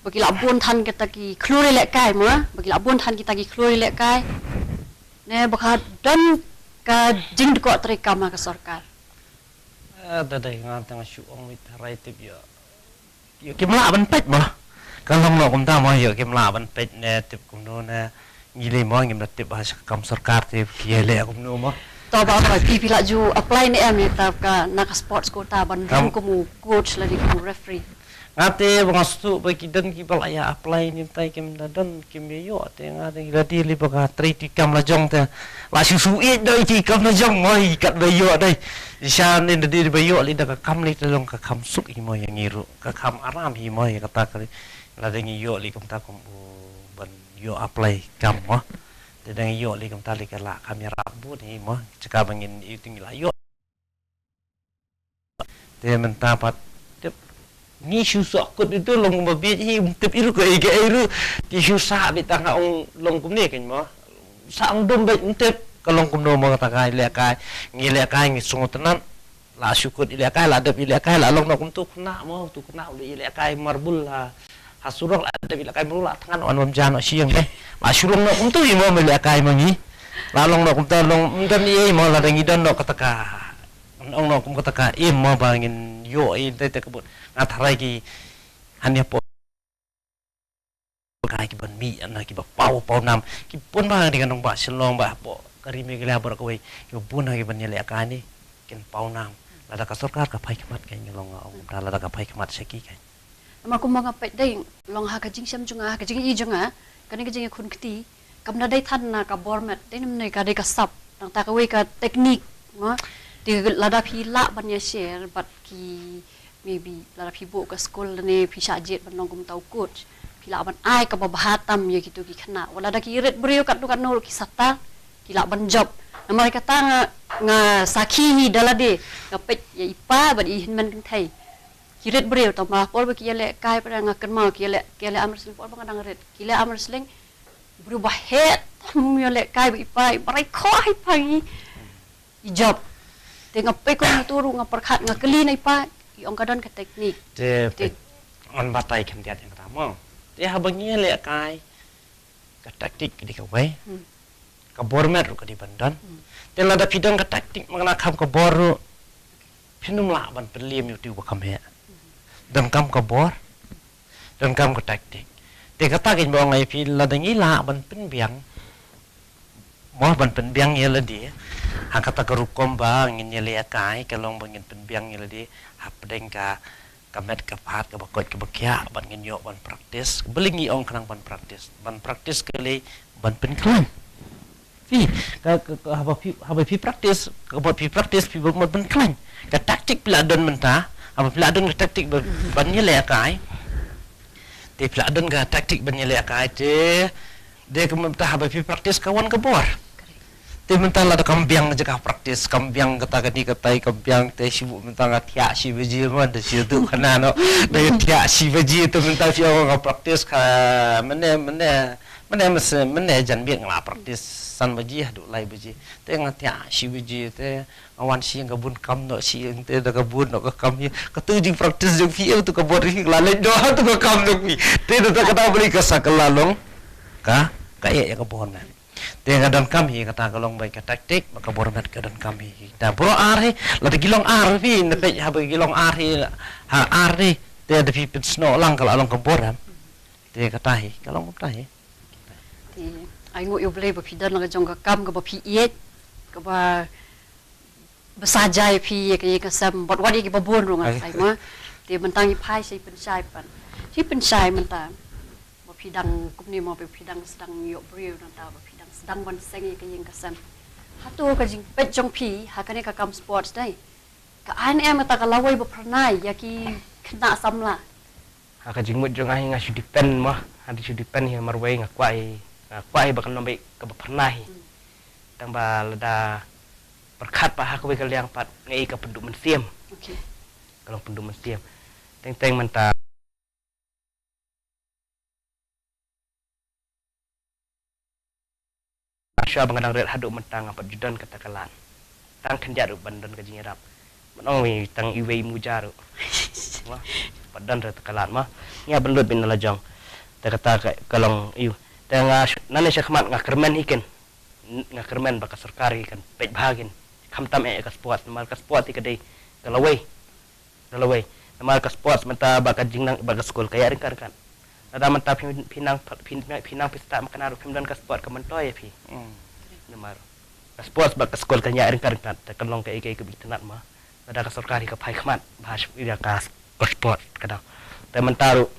ba ki lah bun than kita ki khlur ïalehkai mo, ba ki lah bun than kita ki khlur ïalehkai, ne ba ka don ka jingdukor treikam ha ka sorkar. Eh, da dei nga tang shu ong, mit tharai tip ïa. Ïa kim lah ban peit mo. Ka long noh kumta mo, ïa kim lah ban peit ne tip kumno ne. Ngi lei mo ngim da tip ha ka kam sorkar te ki leh kumno mo. To ba ba phi phi lah ju apply ne em ïa ta ka na ka sports quota ban rung kum u coach lane kum u referee. Nga te ba nga sngewthuh ba ki don kiba la ïa apply, ym tai kim da don, kim ïa ïoh, te nga te la dei lei ba ka trei treikam la jong te. La shu shu ïeit da i treikam la jong mo, i kat ba ïoh dei. Shisha ne da dei ba ïoh lei da ka kam lei, te long ka kam suk hi mo ïa ngi ruh, ka kam aram hi mo ïa kata ka lei. Lada ngi ïoh lei kumta kum u ban ïoh apply kam mo. Te da ngi ïoh lei kumta lei ka la kam ïarap bun hi mo. Jaka ba ngin ïoh, te ngi la ïoh. Te mynta pat tip, ngi shu sah kut ito long ba bieit hi, ym tip ïa ruh kaei kaei ruh. Ki shu sah beit tang ha ong long kumne kein mo. Sah ong dum beit, ym tip ka long kumno mo kata ka ïalehkai. Ngi ïalehkai ngi sngewtynnat. La shu kut ïalehkai, la dep ïalehkai, la long noh kumto, khynnah mo, uto khynnah u dei ïalehkai marbul ha, ha surok, la dep ïalehkai marbul, la thngan noh, wan bam ja noh sha ïing te. La shu long noh kumto hi mo, ïalehkai ma ngi. La long noh kumta, long ym don ei ei mo, lada ngi don noh kata ka, ong noh kum kata ka im mo ba ngin ïoh ei, te te ka bun. Nga tharai ki hangne hapoh ka, kiban mih na kiba paw paw nam, ki bun bha, dei ka nongbah Shillong, bad hapoh ka ri Meghalaya baroh kawei, kiba bun ha kiban ïalehkai ne kin paw nam. Lada ka sorkar ka phai khmat kein, ngi long, nga ong kumta, lada ka phai khmat sha ki kein. Namar kumba nga peit dei, long ha ka jingshem jong nga, ha ka jingïohi jong nga, kane ka jingïakhun kti kam da dei than na ka bor met, dei namar ka dei ka sap, nangta kawei ka teknik mo. Te lada phi lah ban ïa share bad ki, maybe lada phi buh ka skul lane phi shah jied ban long kum uta u coach, phi lah ban ai kaba bha tam ïa kito ki khynnah. Wat lada ki rit briew katno katno ruh ki sata, ki lah ban jop. Namar kata nga, nga sakhi hi da lade, nga peit ïa i pa bad i hynmen kynthei. Ki rit briew, tang ba por ba ki ïalehkai pat, nga kynmaw ki ïaleh, ki ïaleh arm wrestling por ba nga dang rit. Ki leh arm wrestling, briew ba heh tam ïalehkai bad i pa, i ba rai khoh i pa, i, i jop. Te nga peit kum uto ruh, nga pyrkhat, nga kylli na i pa, i ong ka don ka teknik. Te peit, ngan batai khyndiat ïa kata mo. Te haba ngi ïalehkai, ka taktik ka dei kawei. Ka bor met ruh ka dei ban don. Te lada phi don ka taktik, ma nga kham ka bor ruh, phin ym lah ban pynliem ïa uto uba kham heh. Donkam ka bor, donkam ka taktik. Te kata kein ba ong ïa phi, lada ngi lah ban pynbiang mo, ban pynbiang ïa lade ha kata ka rukom ba ngin ïalehkai, ka long ba ngin pynbiang ïa lade hapdeng ka, ka met ka phad, kaba koit kaba khiah, ban ngin ïoh ban practice. Balei ngi ong khnang ban practice? Ban practice ka lei ban pynkhlaiñ. Phi, ka, ka, ka, haba phi, haba phi practice, ka bad phi practice, phi bad ban pynkhlaiñ. Ka taktik phi la don mynta, haba phi la don ka taktik ba, ban ïalehkai. Te phi la don ka taktik ban ïalehkai te, dei ka mynta haba phi practice ka wan ka bor. Te mynta lada kam biang jaka practice, kam biang kata kane katai, kam biang te shu buh mynta nga thiah shi baje mo, da shu duh khana noh. Da nga thiah shi baje te mynta phi ong nga practice ka mynne, mynne, mynne mase, mynne janmiet nga la practice san baje haduh lai baje. Te nga thiah shi baje te nga wan sha ïing ka bun kam noh sha ïing te da ka bun noh ka kam hi. Katu jing practice jong phi ïa tu ka bor hi, la leit noh tu ka kam jong phi. Te da kata bali ka sa ka la long ka, ka ïa ka bor na. Te nga donkam hi kata ka long bai ka taktik, ba ka bor met ka donkam hi. Te baroh ar hi, lada ki long ar phi, na peit haba ki long ar hi, ha ar hi, te da phi pynsnoh lang ka la long ka bor em. Te kata hi, ka long kata hi. Te ai nguh ïa U Blei ba phi don la ka jong ka kam kaba phi ïeit, kaba ba sa jai phi ïa ka, ïa ka sem, bad wat ïa kiba bun ruh nga ai ma. Te mynta ngi phai sha i pynshai pan. Sha i pynshai mynta. Ba phi dang kumne mo, phi dang sdang ïoh briew nangta ba phi dang sdang ban seng ïa ka ïing ka sem. Hato ka jingpeit jong phi ha kane ka kam sports dei ka ai ne em kata ka lawei ba phyrnai ïa ki khynnah samla? Ha ka jingmut jong nga hi nga shu depend mo, ha nga shu depend hi marwei nga kwah hi, nga kwah hi ba kan long beit kaba phyrnai hi. Tang ba lada pyrkhat pat ha kawei ka liang pat nga i ka pynduh mynsiem. Okay. Ka long pynduh mynsiem. Teng teng mynta shuwa ba nga dang rit haduh mynta nga pat ju don kata ka lad. Tang khyndiat ruh ban don ka jingïarap. Ban ong wi tang iwei i muja ruh. Mo, pat don ruh kata ka lad mo. Ngi ïa ban lut beit na la jong. Te kata ka long ïu. Te nga nangne sha khmat nga kyrmen hi ken. Nga kyrmen ba ka sorkar hi kan peit bha ken. Khamtam eh ka sports namar ka sports hi ka dei ka lawei. Ka lawei. Namar ka sports mynta ba ka jingnang ba ka skul ka ïa ryngkat ryngkat. Lada mynta phi phi nang phi phi nang phi stad ma ka na ruh phim don ka sports ka myntoi ïa phi. Namar ka sports ba ka skul ka ïa ryngkat ryngkat te kan long kaei kaei kaba itynnat ma. Lada ka sorkar hi ka phai khmat bha ïa ka sports ka dang. Te mynta ruh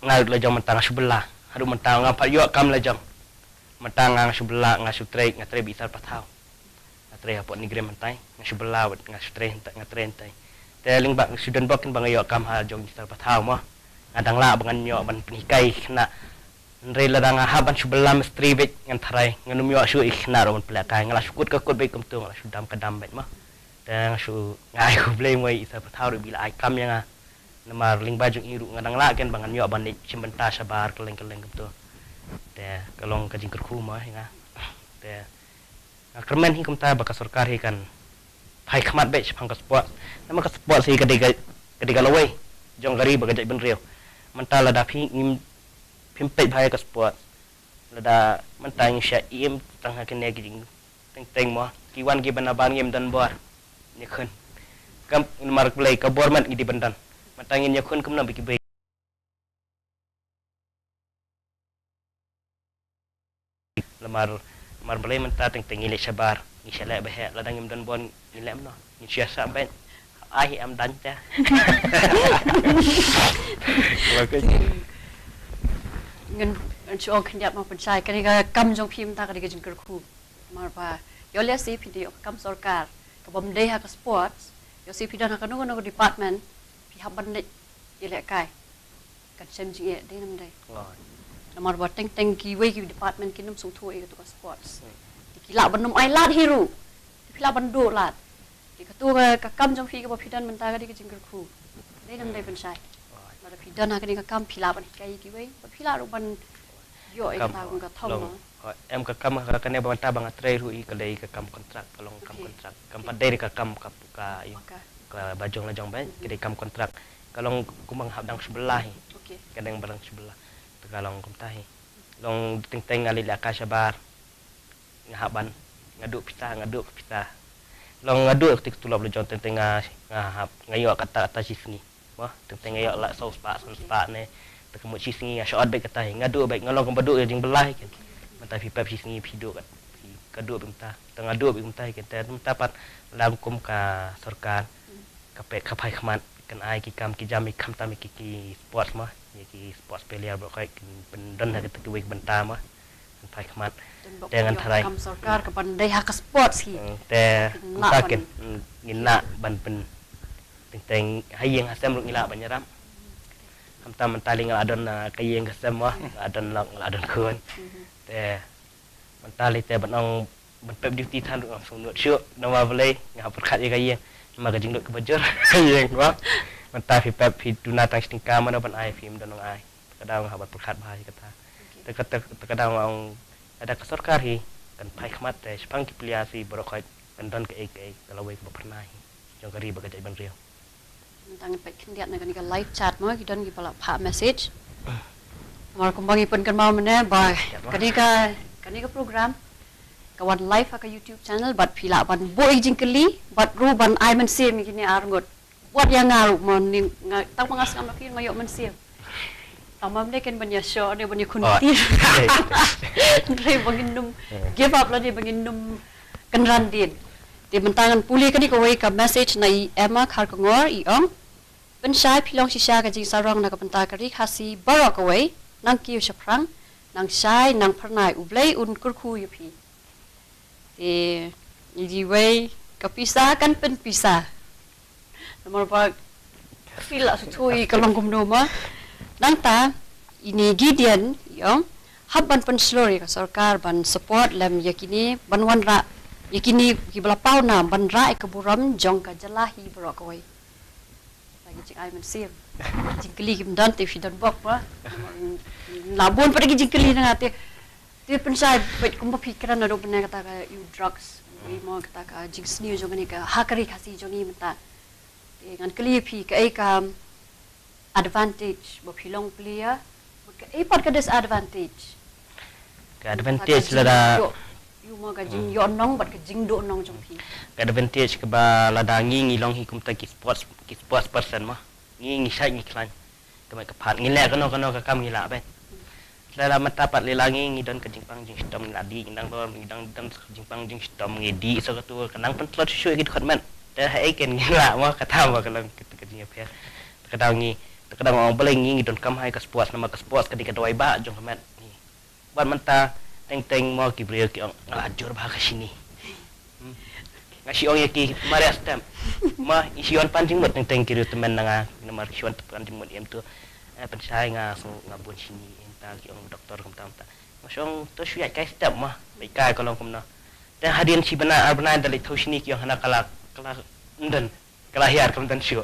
nga ruh la jong mynta nga shu bylla. Haduh mynta nga pat ïoh kam la jong. Mynta nga shu bylla nga shu trei nga trei bad i sar pathaw. Nga trei hapoh NEIGRIHMS hyntai nga shu bylla bad nga shu trei hyntai nga trei hyntai. Te lyngba nga shu don bok kin ba nga ïoh kam ha jong i sar pathaw mo. Nga dang lah ba ngan ïoh ban pynhikai khynnah. Hynrei lada nga hap ban shu bylla mistri beit ngan tharai ngan ym ïoh shuh i khynnah ruh ban pynlehkai nga la shu kut ka kut beit kumtu nga la shu dam ka dam beit mo. Te nga shu nga ai khublei mo i sar pathaw ruh ba i la ai kam ïa nga. Namar lyngba jong i ruh nga dang lah ken ba ngan ïoh ban leit shim bynta shabar kylleng kylleng kumtu. Te ka long ka jingkyrkhu mo ïa nga. Te nga kyrmen hi kumta ba ka sorkar hi kan phai khmat beit shaphang ka sports. Namar ka sports hi ka dei ka ka dei ka lawei jong ka ri bad ka jaitbynriew. Mynta lada phi ngim phim peit bha ïa ka sports. Lada mynta ngi shah im tang ha kine ki jing teng teng mo ki wan ki ban nabar ngim don bor. Ïakhun. Kam namar Blei ka bor mat ngi dei ban don. Mynta ngin ïakhun kumno ba ki bei. Namar namar Blei mynta teng teng ngi leit shabar ngi sha leh ba heh lada ngim don bor ngi leh mno ngi shu ïa sah beit. Ai hi am dan te. Ngan ngan shu ong khyndiat ma pynshai kane ka kam jong phi mynta ka dei ka jingkyrkhu. Namar ba ïoh lehse phi dei ïoh ka kam sorkar ka bym dei ha ka sports, ïoh lehse phi don ha kano kano ka department phi hap ban leit ïalehkai. Kan shem jingeh dei nam dei. Namar ba teng teng kiwei ki department kin ym sngewthuh ïa katu ka sports. Te ki lah ban ym ai lad hi ruh. Te phi lah ban duh lad. Te katu ka kam jong phi kaba phi don mynta ka dei ka jingkyrkhu. Dei nam dei pynshai. Lada phi don ha kane ka kam phi lah ban hikai ïa kiwei bad phi lah ruh ban ïoh ïa kata ka thong. Em ka kam ka kane ba mynta ba nga trei ruh i ka dei ka kam kontrak ka long kam kontrak kam pat dei ka kam ka ka ïa ka ba jong la jong beit ka dei kam kontrak ka long kumba nga hap dang shu bylla hi. Ka dang ba dang shu bylla te ka long kumta hi. Long teng teng nga leit la ka shabar nga hap ban nga duh pisa nga duh pisa. Long nga duh tik tulop la jong teng teng nga nga hap nga ïoh kata kata shi sngi. Mo teng teng nga ïoh la saw spah san spah ne. Te ka mut shi sngi nga shah ot beit kata hi nga duh beit nga long kumba duh ïa jingbylla hi ken. Mynta phi pep shi sngi phi duh kat phi ka duh beit mynta te nga duh beit mynta hi ken te mynta pat la kum ka sorkar ka peit ka phai khmat kan ai ki kam ki jam ïa khamtam ïa ki ki sports mo ïa ki sports player ba khoi kin pyndon ha kata kiwei ki bynta mo. Kan phai khmat te ngan tharai kam sorkar ka ban dei ha ka sports hi. Te mynta ken ngin lah ban pyn teng teng ha ïing ha sem ruh ngi lah ban ïarap. Khamtam mynta lei nga la don ka ïing ka sem mo nga la don lok nga la don khun. Te mynta lei te ban ong ban pep duty than ruh ngam sngewnud shuh namar balei nga hap pyrkhat ïa ka ïing namar ka jinglut kaba jur ka ïing mo. Mynta phi pep phi duna tang shi tyngka mano ban ai phi ym don nong ai. Te ka daw nga hap ban pyrkhat bha ïa kata. Te ka te ka daw nga ong lada ka sorkar hi kan phai khmat te shaphang ki plia si baroh khoit kan don kaei kaei ka lawei kaba phyrnai hi jong ka ri bad ka jaitbynriew. Mynta ngan peit khyndiat na kane ka live chat mo ki don kiba la phah message. Namar kumba ngi pynkynmaw mynne ba kane ka kane ka program ka wan live ha ka YouTube channel bad phi lah ban buh ïa ki jingkylli bad ruh ban ai mynsiem ïa kine arngut. Wat ïa nga ruh mo ni nga tang ba nga sngap noh ki nga ïoh mynsiem. Tang ba mne ken ban ïa shoh ne ban ïa khun kti. Hynrei ba ngin nym give up lane ba ngin nym kynran dien. Te mynta ngan pule kane kawei ka message na i Emma Kharkongor i ong. Pynshai phi long shisha ka jingsarong na ka bynta ka ri Khasi baroh kawei. nang kiew shaphrang, nang shai, nang phyrnai, U Blei un kyrkhu ïa phi. Te, ngi wei, ka pisa kan pynpisa. Namar ba, phi la shu thui ka long kumno ma. Nangta, ine Gideon, ïong, hap ban pynshlur ïa ka sorkar, ban support lem ïa kine, ban wanrah, ïa kine, kiba la paw nam, ban rah ïa ka burom, jong ka jylla hi baroh kawei. Lagi jingai mynsiem. Jingkylli kim don te phi don bok ba. La bun pat ki jingkylli na nga te. Te pynshai bad kumba phi kren naduh mynne kata ka ïa u drugs. Ïa mo kata ka jingsniew jong kane ka ha ka ri Khasi jong ngi mynta. Te ngan kylli phi kaei ka advantage ba phi long plie. Kaei pat ka disadvantage. Ka advantage lada ïoh, ïoh mo ka jingïoh nong bad ka jingduh nong jong phi. Ka advantage kaba lada ngi ngi long hi kumta ki sports, ki sports person mo. Ngi ngi shait ngi khlaiñ. Ka met ka phad ngi leh kano kano ka kam ngi lah beit. Lada mynta pat lila ngi ngi don ka jingpang jingshitom ngi la dih ngi dang don ngi dang don ka jingpang jingshitom ngi dih sa katu ka nang pyntlot shuh shuh ki dkhot met. Te haei ken ngi lah mo kata mo ka long ka jingïapher. Te ka dang ngi te ka dang ong balei ngi ngi donkam hai ka sports namar ka sports ka dei ka dawai bah jong ka met. Bad mynta teng teng mo ki briew ki ong nga la jur bha ka shini. Hmm. Nga shu ong ïa ki mar ïa step. Ma i shu wan pan jingmut teng teng ki briew tymmen na nga namar ki shu wan pan jingmut ïa em tu. Eh pynshai nga sngew nga bun shini ïa ta ki ong doktor kumta kumta. Nga shu ong to shu ïa kai step ma. Bai kai ka long kumno. Te hadien shi bnai ar bnai da leit thaw shini ki ong hana ka la ka la nden. Ka la hiar kam tan shuh.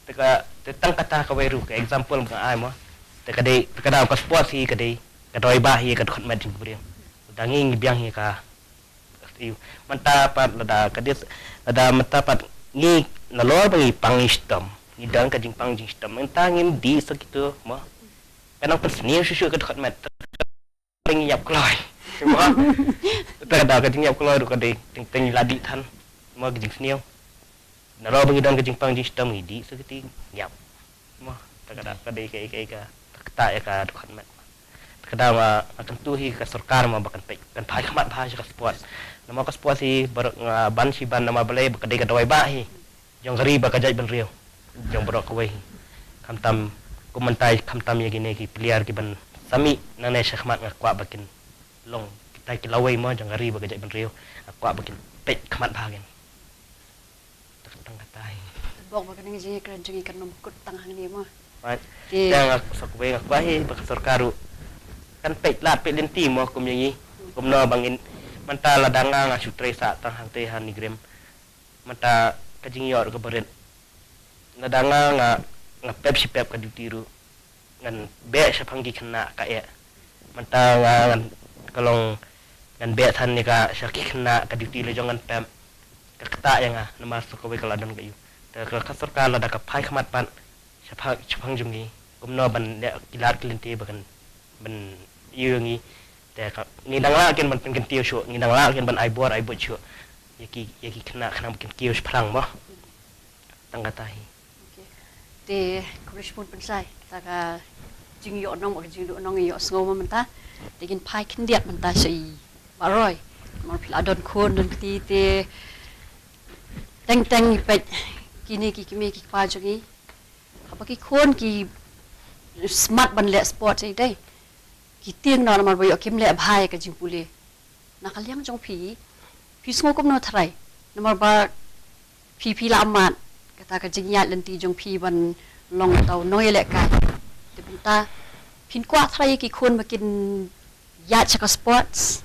Te ka te tang kata kawei ruh ka example nga ai mo. Te ka dei te ka dei ka sports hi ka dei ka dawai bah hi ka dkhot met jingbriew. Da ngi ngi biang hi ka iu. Mynta pat lada ka dei lada mynta pat ngi nalor ba ngi pang ngi shitom. Ngi dang ka jingpang jingshitom. Mynta ngim dih sa kitu mo. Ka nang pynsniew shuh shuh ka dkhot met. Ngi ïap kloi. Mo. Te ka dei ka jingïap kloi ruh ka dei teng teng la dih than. Mo ka jingsniew. Nalor ba ngi don ka jingpang jingshitom ngi dih sa kti ngi ïap. Mo. Te ka dei ka dei ka ka ka kata ïa ka dkhot met. Te ka dei ma nga kyntu hi ka sorkar mo ba kan peit kan phai khmat bha sha ka sports. Namar ka sports hi baroh nga ban shi ban namar balei ba ka dei ka dawai bah hi. Jong ka ri bad ka jaitbynriew jong baroh kawei. Khamtam kum mynta khamtam ïa kine ki player ki ban sa mih nangne shakhmat nga kwah ba kin long kita ki lawei mo jong ka ri bad ka jaitbynriew nga kwah ba kin peit khmat bha kin. Tak tang kata hi. Bok ba ka ning jingkren jong ngi kan ym kut tang hangne mo. Te nga sa kawei nga kwah hi ba ka sorkar ruh kan peit lad peit lynti mo kum ïa ngi kumno ba ngin mynta lada nga nga shu trei sah tang hangtei ha NEIGRIHMS. Mynta ka jingïoh ruh ka barit. Lada nga nga nga pep shi pep ka duty ruh ngan beh shaphang ki khynnah ka eh. Mynta nga ngan ka long ngan beh than ne ka sha ki khynnah ka duty la jong ngan pep. Ka ktah ïa nga namar sa kawei ka la don ka ïu. Te ka ka sorkar lada ka phai khmat pat shaphang shaphang jong ngi kumno ban leh ki lad ki lynti ba kan ban ïu ngi. Te ka ngi dang lah kin ban pynkyntiew shuh ngi dang lah kin ban ai bor ai buit shuh. Ïa ki ïa ki khynnah khnang ba kin kiew shaphrang mo. Tang kata hi. Te khublei shibun Pynshai kata ka jingïoh nong ka jingduh nong ïoh sngew ma mynta. Te ngin phai khyndiat mynta sha i Bah Roy. Namar phi la don khun don kti te teng teng i peit kine ki kmie ki kpa jong i. Haba ki khun ki smat ban leh sport ei dei. Ki tieng noh namar ba ïoh kim leh bha ïa ka jingpule. Na ka liang jong phi phi sngew kumno tharai namar ba phi phi la mad kata ka jingïaid lynti jong phi ban long tau nongïalehkai. Te bynta phin kwah tharai ïa ki khun ba kin ïaid sha ka sports.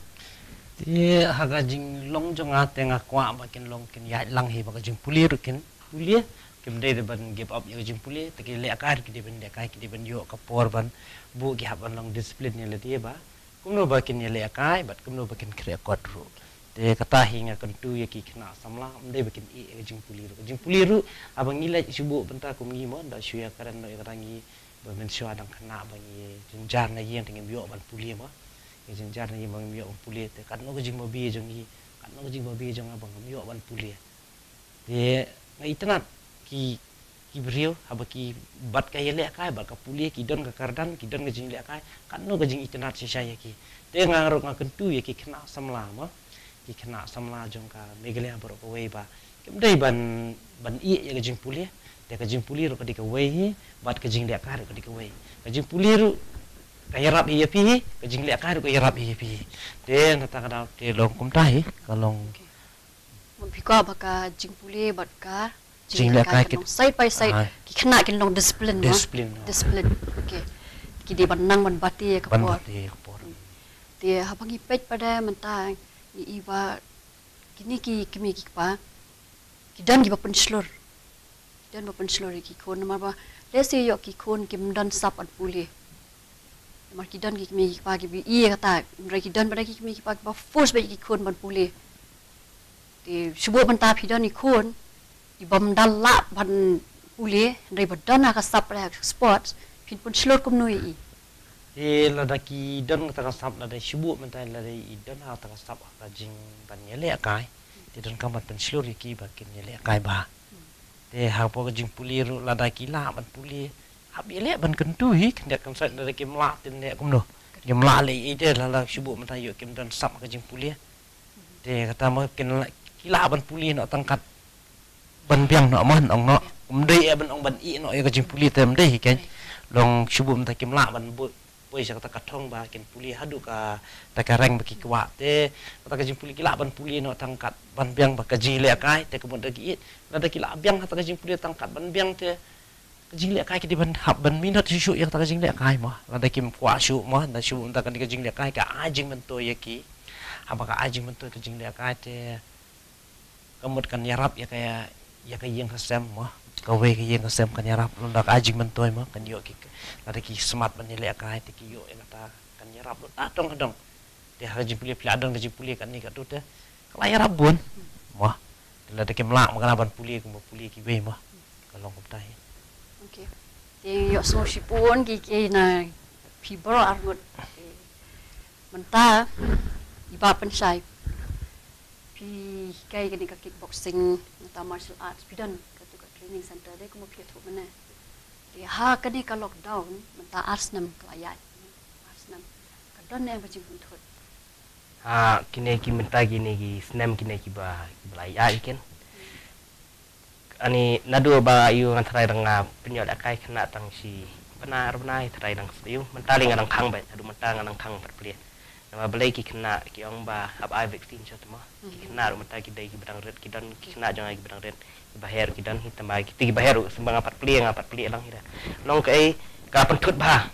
Te ha ka jinglong jong nga te nga kwah ba kin long kin ïaid lang hi ba ka jingpule ruh kin pule. Kim dei ban give up ïa ka jingpule te ki lehkai ruh ki dei ban lehkai ki dei ban ïoh ka por ban buh ki hap ban long discipline ïa lade ba kumno ba kin ïalehkai bad kumno ba kin khreh kot ruh. Te kata hi nga kyntu ïa ki khynnah samla ym dei ba kin ïeh ïa ka jingpule ruh ka jingpule ruh. Haba ngi leit shu buh bynta kum ngi mo da shu ïa kren noh ïa kata ngi ba mynshuwa dang khynnah ba ngi jynjar na ïing te ngim ïoh ban pule mo. Ngi jynjar na ïing ba ngim ïoh ban pule te katno ka jingbabe jong ngi katno ka jingbabe jong nga ba ngim ïoh ban pule. Te nga itynnad ki ki briew haba ki bad ka ïalehkai bad ka pule ki don ka kyrdan ki don ka jinglehkai katno ka jingitynnad shisha ïa ki. Te nga ruh nga kyntu ïa ki khynnah samla mo ki khynnah samla jong ka Meghalaya baroh kawei ba kim dei ban ban ïeh ïa ka jingpule. Te ka jingpule ruh ka dei kawei hi bad ka jinglehkai ruh ka dei kawei. Ka jingpule ruh ka ïarap ïa phi, ka jinglehkai ruh ka ïarap ïa phi. Te nata ka daw te long kumta hi, ka long. Mon phi kwah ba ka jingpule bad ka Jinglehkai kin long side by side, ki khynnah kin long discipline, discipline. Discipline. Okay. Ki dei ban nang ban bati ka por. Te haba ngi peit pat mynta ngi i ba kine ki kmie ki kpa ki don kiba pynshlur. Ki don ba pynshlur ïa ki khun namar ba lehse ïoh ki khun kim don sap ban pule. Namar ki don ki kmie ki kpa kiba ïa kata, hynrei ki don pat ki kmie ki kpa kiba force bad ki khun ban pule. Te shu buh mynta phi don i khun i bym da lah ban pule, hynrei ba don ha ka sap ha ka sports, phin pynshlur kumno ïa i? Te lada ki don kata ka sap, lada shu buh mynta lada i don ha kata ka sap ha ka jingban ïalehkai, te donkam ban pynshlur ïa ki ba kin ïalehkai bha. Te hapoh ka jingpule ruh lada ki lah ban pule, hap ïaleh ban kyntu hi, khyndiat kan sait lada kim lah te leh kumno. Kim lah leh i te lada shu buh mynta ïoh kim don sap ha ka jingpule. Te kata mo kin lah, ki lah ban pule noh tang kat ban biang noh mo, ong noh. Ym dei eh ban ong ban ïeh noh ïa ka jingpule te ym dei hi keiñ. Long shu buh mynta kim lah ban buh poi sha kata ka thong ba kin pule haduh kata ka rank ba ki kwah. Te kata ka jingpule ki lah ban pule noh tang kat ban biang bad ka jinglehkai, te ka mut da ki ïeit lada ki lah biang kata ka jingpule tang kat ban biang te ka jinglehkai ki dei ban hap ban minot shuh shuh ïa kata ka jinglehkai mo. Lada kim kwah shuh mo, da shuh mynta kane ka jinglehkai ka ai jingmyntoi ïa ki. Haba ka ai jingmyntoi ka jinglehkai te ka mut kan ïarap ïa ka, ïa ka ïing ka sem mo, kawei ka ïing ka sem kan ïarap. Lada ka ai jingmyntoi mo, kan ïoh ki, lada ki smat ban ïalehkai te ki ïoh ïa kata, kan ïarap lut ta tong ka dong. Te ha ka jingpule phi la don ka jingpule katne katto te ka la ïarap bun mo. Te lada kim lah mo kane ban pule kumba pule kiwei mo, ka long kumta hi. Okay. Te ïohsngew shibun ki, ki na phi baroh arngut. Te mynta i Bah Pynshai, phi hikai kane ka kickboxing, nata martial arts, phi don katu ka training center, dei kumba phi ïathuh mynne. Te ha kane ka lockdown mynta ar snem ka la ïaid, ar snem, ka don ne em ka jingpynthut? Ha kine ki mynta kine ki snem kine kiba, kiba la ïaid keiñ. Ani naduh ba ïoh ngan tharai dang nga pynïoh lehkai khynnah tang shi bnai ar bnai, tharai dang ïoh mynta lei nga dang khang beit, naduh mynta nga dang khang pat plie. Namar balei ki khynnah ki ong ba hap ai vaccine sha tama. Ki khynnah ruh mynta ki dei kiba dang rit, ki don ki khynnah jong nga kiba dang rit. Kiba heh ruh ki don hi, tama kiti kiba heh ruh symba nga pat plie, nga pat plie lang hi da. Long kaei ka pynthut bha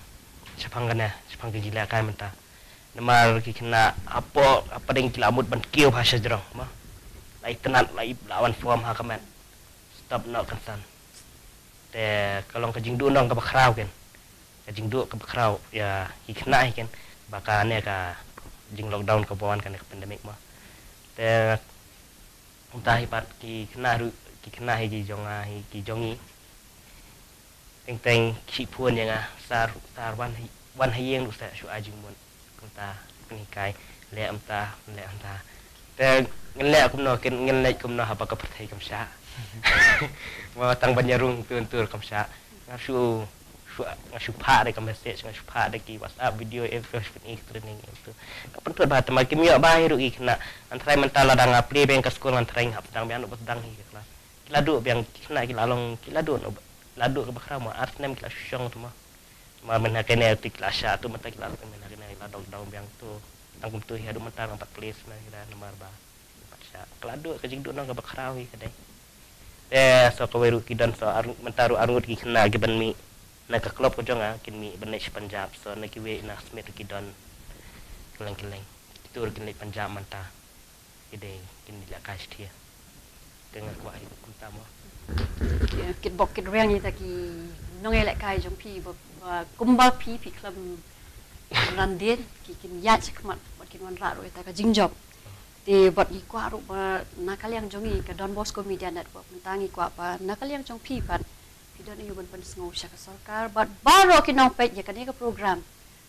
shaphang kane, shaphang ka jingïalehkai mynta. Namar ki khynnah hapoh hapdeng ki la mut ban kiew bha sha jrong mo. La itynnad, la i, la wan form ha ka met. Stop noh kynsan. Te ka long ka jingduh nong kaba khraw keiñ. Ka jingduh kaba khraw ïa ki khynnah hi keiñ ba kane ka jing lockdown kaba wan, kane ka pandemic mo. Te kumta hi pat ki khynnah ruh, ki khynnah hi ki jong nga hi, ki jong ngi. Teng teng ki phone ïa nga, sir, sir, wan ha, wan ha ïing ruh sir, shu ai jingmut. Kumta pynhikai, leh kumta, leh kumta. Te ngan leh kumno, kin ngan leh kumno haba ka pyrthei kam shah. Mo, tang ban ïarung tur tur kam shah. Nga shu, shu, nga shu phah da ka message, nga shu phah da ki WhatsApp video, eh, shu pyni training, eh, tu. Ka pynthut bha, te ma kim ïoh bha hi ruh ki khynnah. Ngan tharai mynta lada nga plie biang ka skul, ngan tharai nga hap sdang biang, ruh ba sdang hi ka klas. Ki la duh biang ki khynnah, ki la long, ki la duh, ki la duh kaba khraw mo, ar snem ki la shu shong tu mo. Namar mynta kane te ki la shah tu, mynta ki la, mynta kane ki la dok dok biang tu. Tang kumtu hi haduh mynta nga pat plie sna ki da namar ba pat shah. Ka la duh, ka jingduh nong kaba khraw hi ka dei. Te so kawei ruh ki don so ar, mynta ruh arngut ki khynnah kiban mih na ka club ka jong nga, kin mih ban leit sha Punjab, so na kiwei na Smit ruh ki don kylleng kylleng. Kitu ruh kin leit Punjab mynta. Ki dei kin ïalehkai shathie. Te nga kwah hi kumta mo. Kit bok kit rwiang ïa kita ki nongïalehkai jong phi ba, ba kumba phi, phi khlem ran dien, ki kin ïaid shakhmat bad kin wanrah ruh ïa kita ka jingjop. Te bad ngi kwah ruh ba na ka liang jong ngi ka Don Bosco Media Network mynta ngi kwah ba na ka liang jong phi pat phi don aiu ban pynsngew sha ka sorkar bad baroh ki nongpeit ïa kane ka program.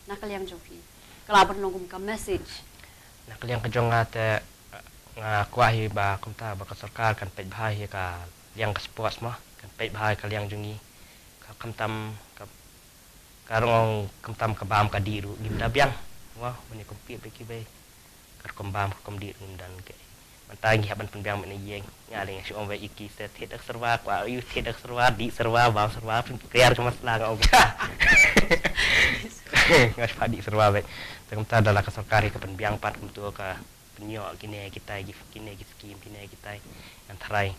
Na ka liang jong phi, ka lah ban long kum ka message. Na ka liang ka jong nga te nga kwah hi ba kumta ba ka sorkar kan peit bha hi ka liang ka sports mo, kan peit bha hi ka liang jong ngi. Ka khamtam ka, ka rong khamtam ka bam ka dih ruh ngim da biang mo, mane compete bad kiwei. Ka rukom bam ka rukom dih ruh ngim don ke. Mynta ngi hap ban pynbiang mynne ïeng. Nga lei nga shu ong ba ïa ki se thied da ka syrwa, kwah ïa u thied da ka syrwa, dih syrwa, bam syrwa, pynpriar ka masla nga ong. Nga shipah dih serba beit. Te kumta da la ka sorkar hi ka pynbiang pat kumta ka pynïoh kine kitai ki, kine ki skim, kine kitai. Ngan tharai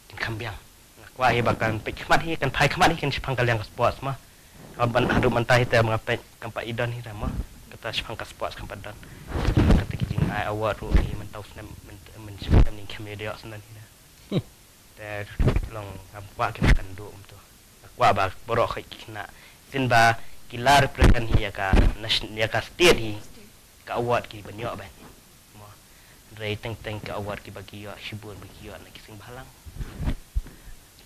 kin kham biang. Nga kwah hi ba kan peit khmat hi, kan phai khmat hi kan shaphang ka liang ka sports ma. Haduh ban, haduh mynta hi te ba nga peit kam pat i don hi te ma. Kata shaphang ka sports kam pat don. Kata ki jingai award ruh hi mynta u snem, myn, myn snem ning kham ïoh snem hi te. Te long ngam kwah kin kan duh kumta. Nga kwah ba baroh ki khynnah shisien ba ki la represent hi ïa ka nation, ïa ka state hi. Ka award ki ban ïoh ban. Mo. Hynrei teng teng ka award kiba ki ïoh shibun ba ki ïoh na ki seng bhalang.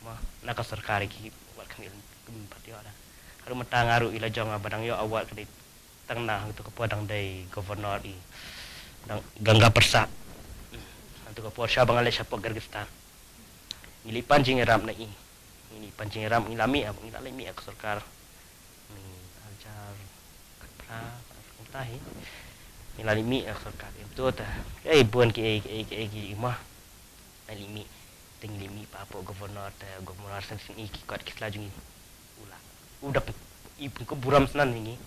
Mo. Na ka sorkar ki award kam ïoh, kim pat ïoh da. Haduh mynta nga ruh i la jong ba dang ïoh award ka dei tang na hangto ka por dang dei governor i dang Ganga Prasad. Hangto ka por sha ba nga leit shapoh Kyrgyzstan. Ngi leit pan jingïarap na i. Ngi leit pan jingïarap, ngi la mih, ngi la leit mih ka sorkar. Ngi hajar khatphra, kumta hi. Ngi la leit mih ka sorkar. Em tu ta. Ei bun ki ei, ki ei, ki ei, ki ei ma. Ngi leit mih. Te ngi leit mih pa hapoh governor te governor shen shen i ki kot ki sla jong i. U la. U da pyn-, i pynkup burom shen ngi.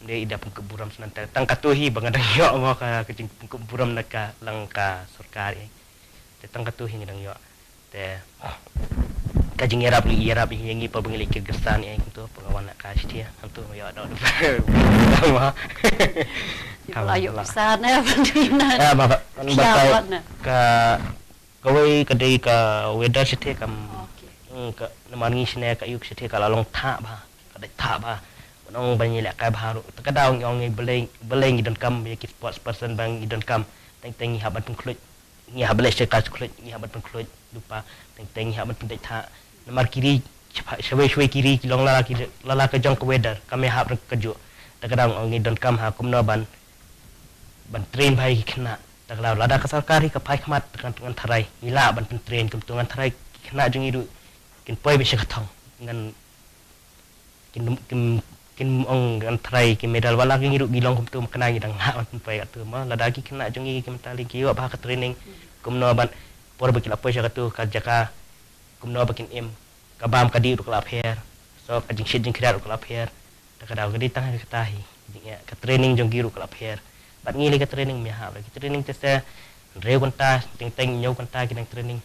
Nde i da pynkup burom shen te. Tang katu hi ba nga dang ïoh mo ka, ka jingpynkup burom na ka lang ka sorkar i. Te tang katu hi nga dang ïoh. Te ka jingïarap ngi ïarap ïa ngi pa ba ngi leit Kyrgyzstan ïa kumto pa nga wan na ka shitia. Kumto nga ïoh dok. Ïa ba la ïoh visa ne, ba dei na. Ya, ba, ba, Ïa, batai ba na. Ka, kawei ka dei ka weather shitia kam. Okay. Hmm, ka, namar ngi shane ka ïuk shitia ka la long thah bha. Ka dei thah bha. Nong ba ngi leh kai bha ruh. Te ka daw ngi ong ngi balei, balei ngi donkam ïa ki sports person ba ngi donkam. Teng teng ngi hap ban pynkhluit. Ngi hap ban leh shaka khluit, ngi hap ban pynkhluit lypa, teng teng ngi hap ban pyndait thah. Namar ki ri, shawei shawei ki ri ki long la la ki, la la ka jong ka weather, kam hap ruh ka juh. Te ka daw ngi donkam ha kumno ban, ban train bha ïa ki khynnah. Te ka daw lada ka sorkar hi ka phai khmat, te ngan, ngan tharai ngi lah ban pyntrain kumto, ngan tharai ki khynnah jong ngi ruh kin poi beit sha ka thong. Ngan Kin, kin, kin ong ngan tharai ki medal wala ki ngi ruh ki long kumto, ma kane ngi dang hap ban pynpoi katu ma. Lada ki khynnah jong ngi ki mynta lei ki ïoh bha ka training kumno ban por ba ki la poi sha katu ka jaka, kumno ba kin im, ka bam ka dih ruh ka la pher, so ka jingshit jingkhriat ruh ka la pher. Te ka daw ka dei tang ha kata hi, ka training jong ki ruh ka la pher. Bad ngi lei ka training ym ïahap, ki training te se hynriew kynta, teng teng hynñiew kynta ki nang training.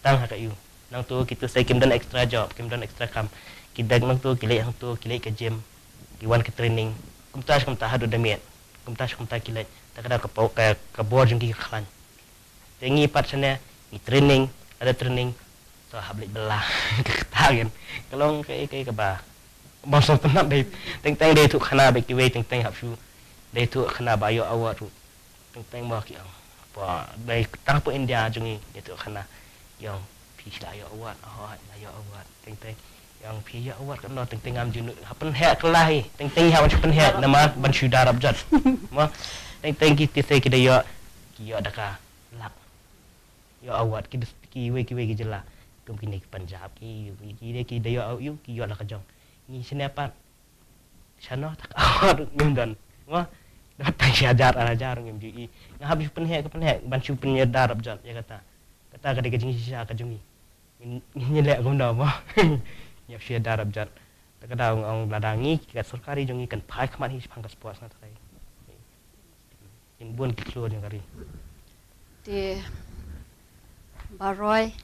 Tang ha ka ïu. Nangtu kitu sa kim don extra job, kim don extra kam. Ki dang nangtu ki leit hangtu, ki leit ka gym, ki wan ka training. Kumta shi kumta haduh da miet. Kumta shi kumta ki leit. Te ka daw ka paw, ka, ka bor jong ki ka khlaiñ. Te ngi pat shane, ngi training, ada training. To hap leit bylla. Ka kata kan. Ka long kaei kaei kaba, bym sngewtynnat dei. Teng teng dei tuh khana ba kiwei teng teng hap shu. Dei tuh khana ba ïoh award ruh. Teng teng mo ki ong. Ba dei tang hapoh India jong ngi, dei tuh khana. Ki ong phi shu la ïoh award, oh, la ïoh award. Teng teng. Ki ong phi ïoh award katno, teng teng ngam ju nud. Hap pynheh kylla hi. Teng teng hap ban shu pynheh namar ban shu da rap jot. Mo. Teng teng ki tisa ki da ïoh, ki ïoh da ka lak. Ïoh award ki, kiwei kiwei ki jylla. Kum kine ki Punjab ki, ki, ki da ïoh, ki ïoh la ka jong. Ngi shane pat. Shano ta ka award ngim don. Mo, da tang shi hajar ar hajar ngim ju i. Nga hap shu pynheh ka pynheh ban shu pynïadar rap jot ïa kata. Kata ka dei ka jingshisha ka jong ngi. Ngin, ngin ïaleh kumno mo. Ngi hap shu ïadar rap jot. Te ka daw nga ong lada ngi ka sorkar jong ngi kan phai khmat hi shaphang ka sports nga tharai. Ngin bun ki khlur jong ka ri. Te Bah Roy,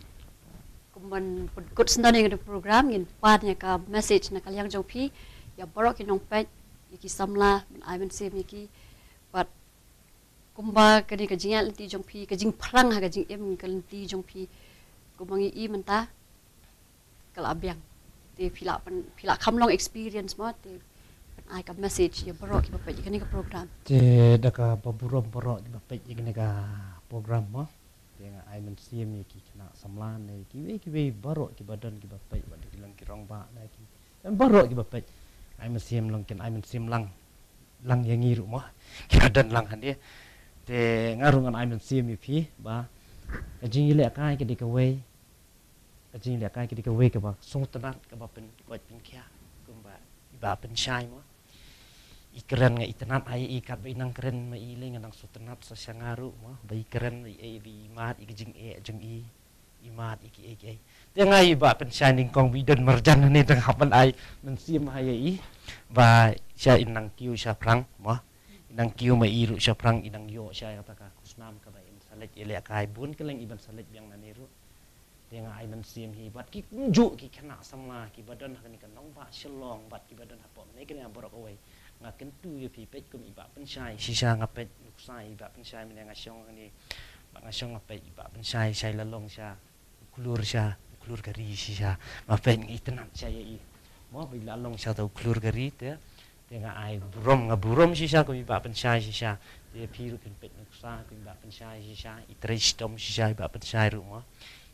kumban pynkut sngewdon ïa ka program, ngin pan ïa ka message na ka liang jong phi ïa baroh ki nongpeit, ïa ki samla, ban ai mynsiem ïa ki. Bad kumba kane ka jingïaid lynti jong phi, ka jingphrang ha ka jingim ka lynti jong phi, kumba ngi i mynta, ka la biang. Te phi la pyn, phi la kham long experience mo, te pyn ai ka message ïa baroh kiba peit ïa kane ka program. Te da kaba burom baroh kiba peit ïa kane ka program mo. Te nga ai mynsiem ïa ki khynnah samla ne kiwei kiwei baroh kiba don kiba peit, wat ki long ki rangbah ne ki, baroh kiba peit. Ai mynsiem long, kin ai mynsiem lang, lang ïa ngi ruh mo. Kiba don lang hangne. Te nga ruh ngan ai mynsiem ïa phi ba ka jingïalehkai ka dei kawei. Ka jingïalehkai ka dei kawei kaba sngewtynnat, kaba pynkoit pynkhia, kumba i Bah Pynshai mo. I kren nga itynnat ha i, katba i nang kren ma i lei nga nang sngewtynnat sa sha nga ruh mo. Ba i kren i, i, i mad ïa ka jingeh jong i, i mad ïa kiei kiei. Te nga i Bah Pynshai nyngkong ba i don marjan hangne, tang hap ban ai mynsiem ha i ba sha, i nang kiew sha phrang mo, i nang kiew ma i ruh sha phrang, i nang ïoh sha ïa kata ka khusnam kaba in sa leit ïalehkai. Bun kylleng i ban sa leit biang nangne ruh. Te nga ai mynsiem hi bad ki kumjuh ki khynnah samla kiba don ha kane ka nongbah Shillong bad kiba don hapoh Meghalaya baroh kawei. Nga kyntu ïa phi, peit kum i Bah Pynshai shisha, nga peit nuksa i Bah Pynshai mynne, nga shong hangne bad nga shong, nga peit i Bah Pynshai shai la long sha u khlur, sha u khlur ka ri shisha. Nga peit, nga itynnad sha ïa i mo, ba i la long sha uta u khlur ka ri. Te Te nga ai burom, nga burom shisha kum i Bah Pynshai shisha. Te phi ruh phin peit nuksa kum i Bah Pynshai shisha, i trei shitom shisha i Bah Pynshai ruh mo.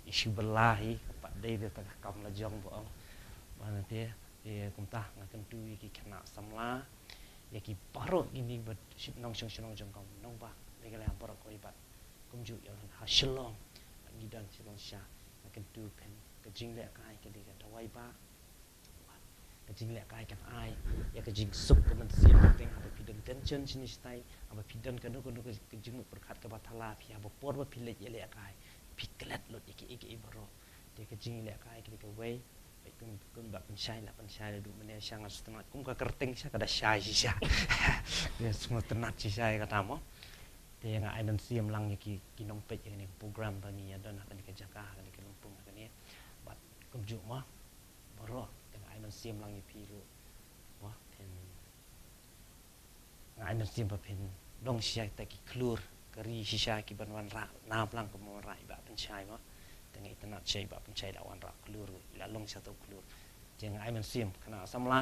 I shu bylla hi, pat dei da kata ka kam la jong ba ong. Ba na te, te kumta nga kyntu ïa ki khynnah samla, ïa ki baroh kine ba shit nongshong shnong jong ka nongbah Meghalaya baroh kawei bad kumjuh ïa ha Shillong, ngi don Shillong shisha. Nga kyntu phin, ka jinglehkai ka dei ka dawai ba Ka jinglehkai kan ai ïa ka jingsuk ka mynsiem, ka teng haba phi don tension shane shatai, haba phi don kano kano ka, ka jingmut pyrkhat kaba thala, phi, haba por ba phi leit ïalehkai phi klet lut ïa kiei kiei baroh. Te ka jinglehkai ka dei kawei. Peit kum, kum Bah Pynshai la pynshai la duh mynne sha, nga sngewtynnad kum ka kyrteng sha ka da shai shisha. Te sngewtynnad shisha ïa kata mo. Te nga ai mynsiem lang ïa ki, ki nongpeit ïa kane ka program ba ngi ïa don ha kane ka jaka, ha kane ka lympung, ha kane. Bad kumjuh mo. Baroh, te nga ai mynsiem lang ïa phi ruh. Mo, phin, nga ai mynsiem ba phin long shisha kita ki khlur ka ri shisha ki ban wanrah nam lang kum wanrah i Bah Pynshai mo. Te nga itynnad shisha i Bah Pynshai la wanrah khlur, la long shisha uta u khlur. Te nga ai mynsiem khynnah samla,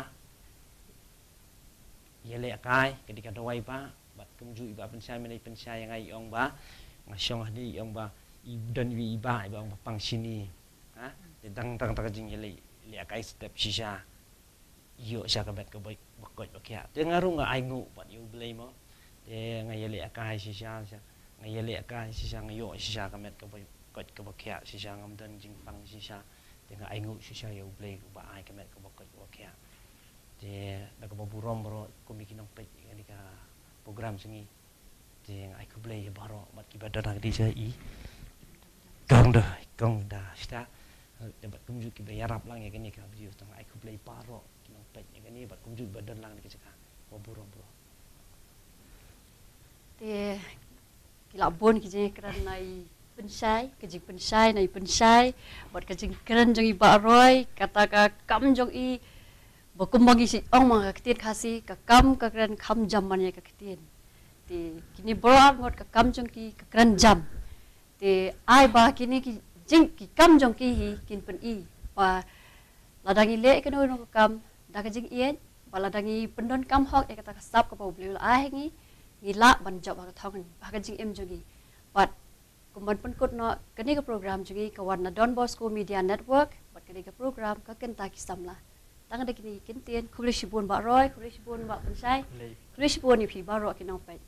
ïalehkai ka dei ka dawai ba, bad kumjuh i Bah Pynshai mynne i pynshai ïa nga, i ong ba nga shong hangne, i ong ba i don iwei i bah, i ba ong ba pang shini. Ha? Te dang, dang, dang ka jingïaleh, lehkai step shisha. Ïoh sha ka met kaba, ba koit ba khiah. Te nga ruh nga ainguh bad ïa U Blei mo. Te nga ïalehkai shisha, shisha. Nga ïalehkai shisha, nga ïoh shisha ka met kaba koit kaba khiah shisha, ngam don jingpang shisha. Te nga ainguh shisha ïa U Blei uba ai ka met kaba koit kaba khiah. Te da kaba burom baroh kum ïa ki nongpeit ïa kane ka program jong ngi. Te nga ai khublei ïa baroh bad kiba don ha kane ka jaka, i kong da, i kong da shata. Te bad kumjuh kiba ïarap lang ïa kane ka video, te nga ai khublei baroh ki nongpeit ïa kane bad kumjuh kiba don lang ha kane ka jaka. Kaba burom baroh. Te ki la bun ki jingkren na i Pynshai, ka jingpynshai na i Pynshai, bad ka jingkren jong i Bah Roy, kata ka kam jong i, ba kumba ngi shu ong ma ka ktien Khasi, ka kam ka kren kham jam man ïa ka ktien. Te kine baroh arngut ka kam jong ki ka kren jam. Te ai ba kine ki jing, ki kam jong ki hi kin pyni ba lada ngi leh kano kano ka kam da ka jingïeit, ba lada ngi pyndonkam hok ïa kata ka sap kaba U Blei u la ai ha ngi, ngi lah ban jop ha ka thong, ha ka jingim jong ngi. Bad kum ban pynkut noh, kane ka program jong ngi ka wan na Don Bosco Media Network, bad kane ka program Ka Kynta Ki Samla. Tang da kine ki kyntien, khublei shibun Bah Roy, khublei shibun Bah Pynshai, khublei shibun ïa phi baroh ki nongpeit.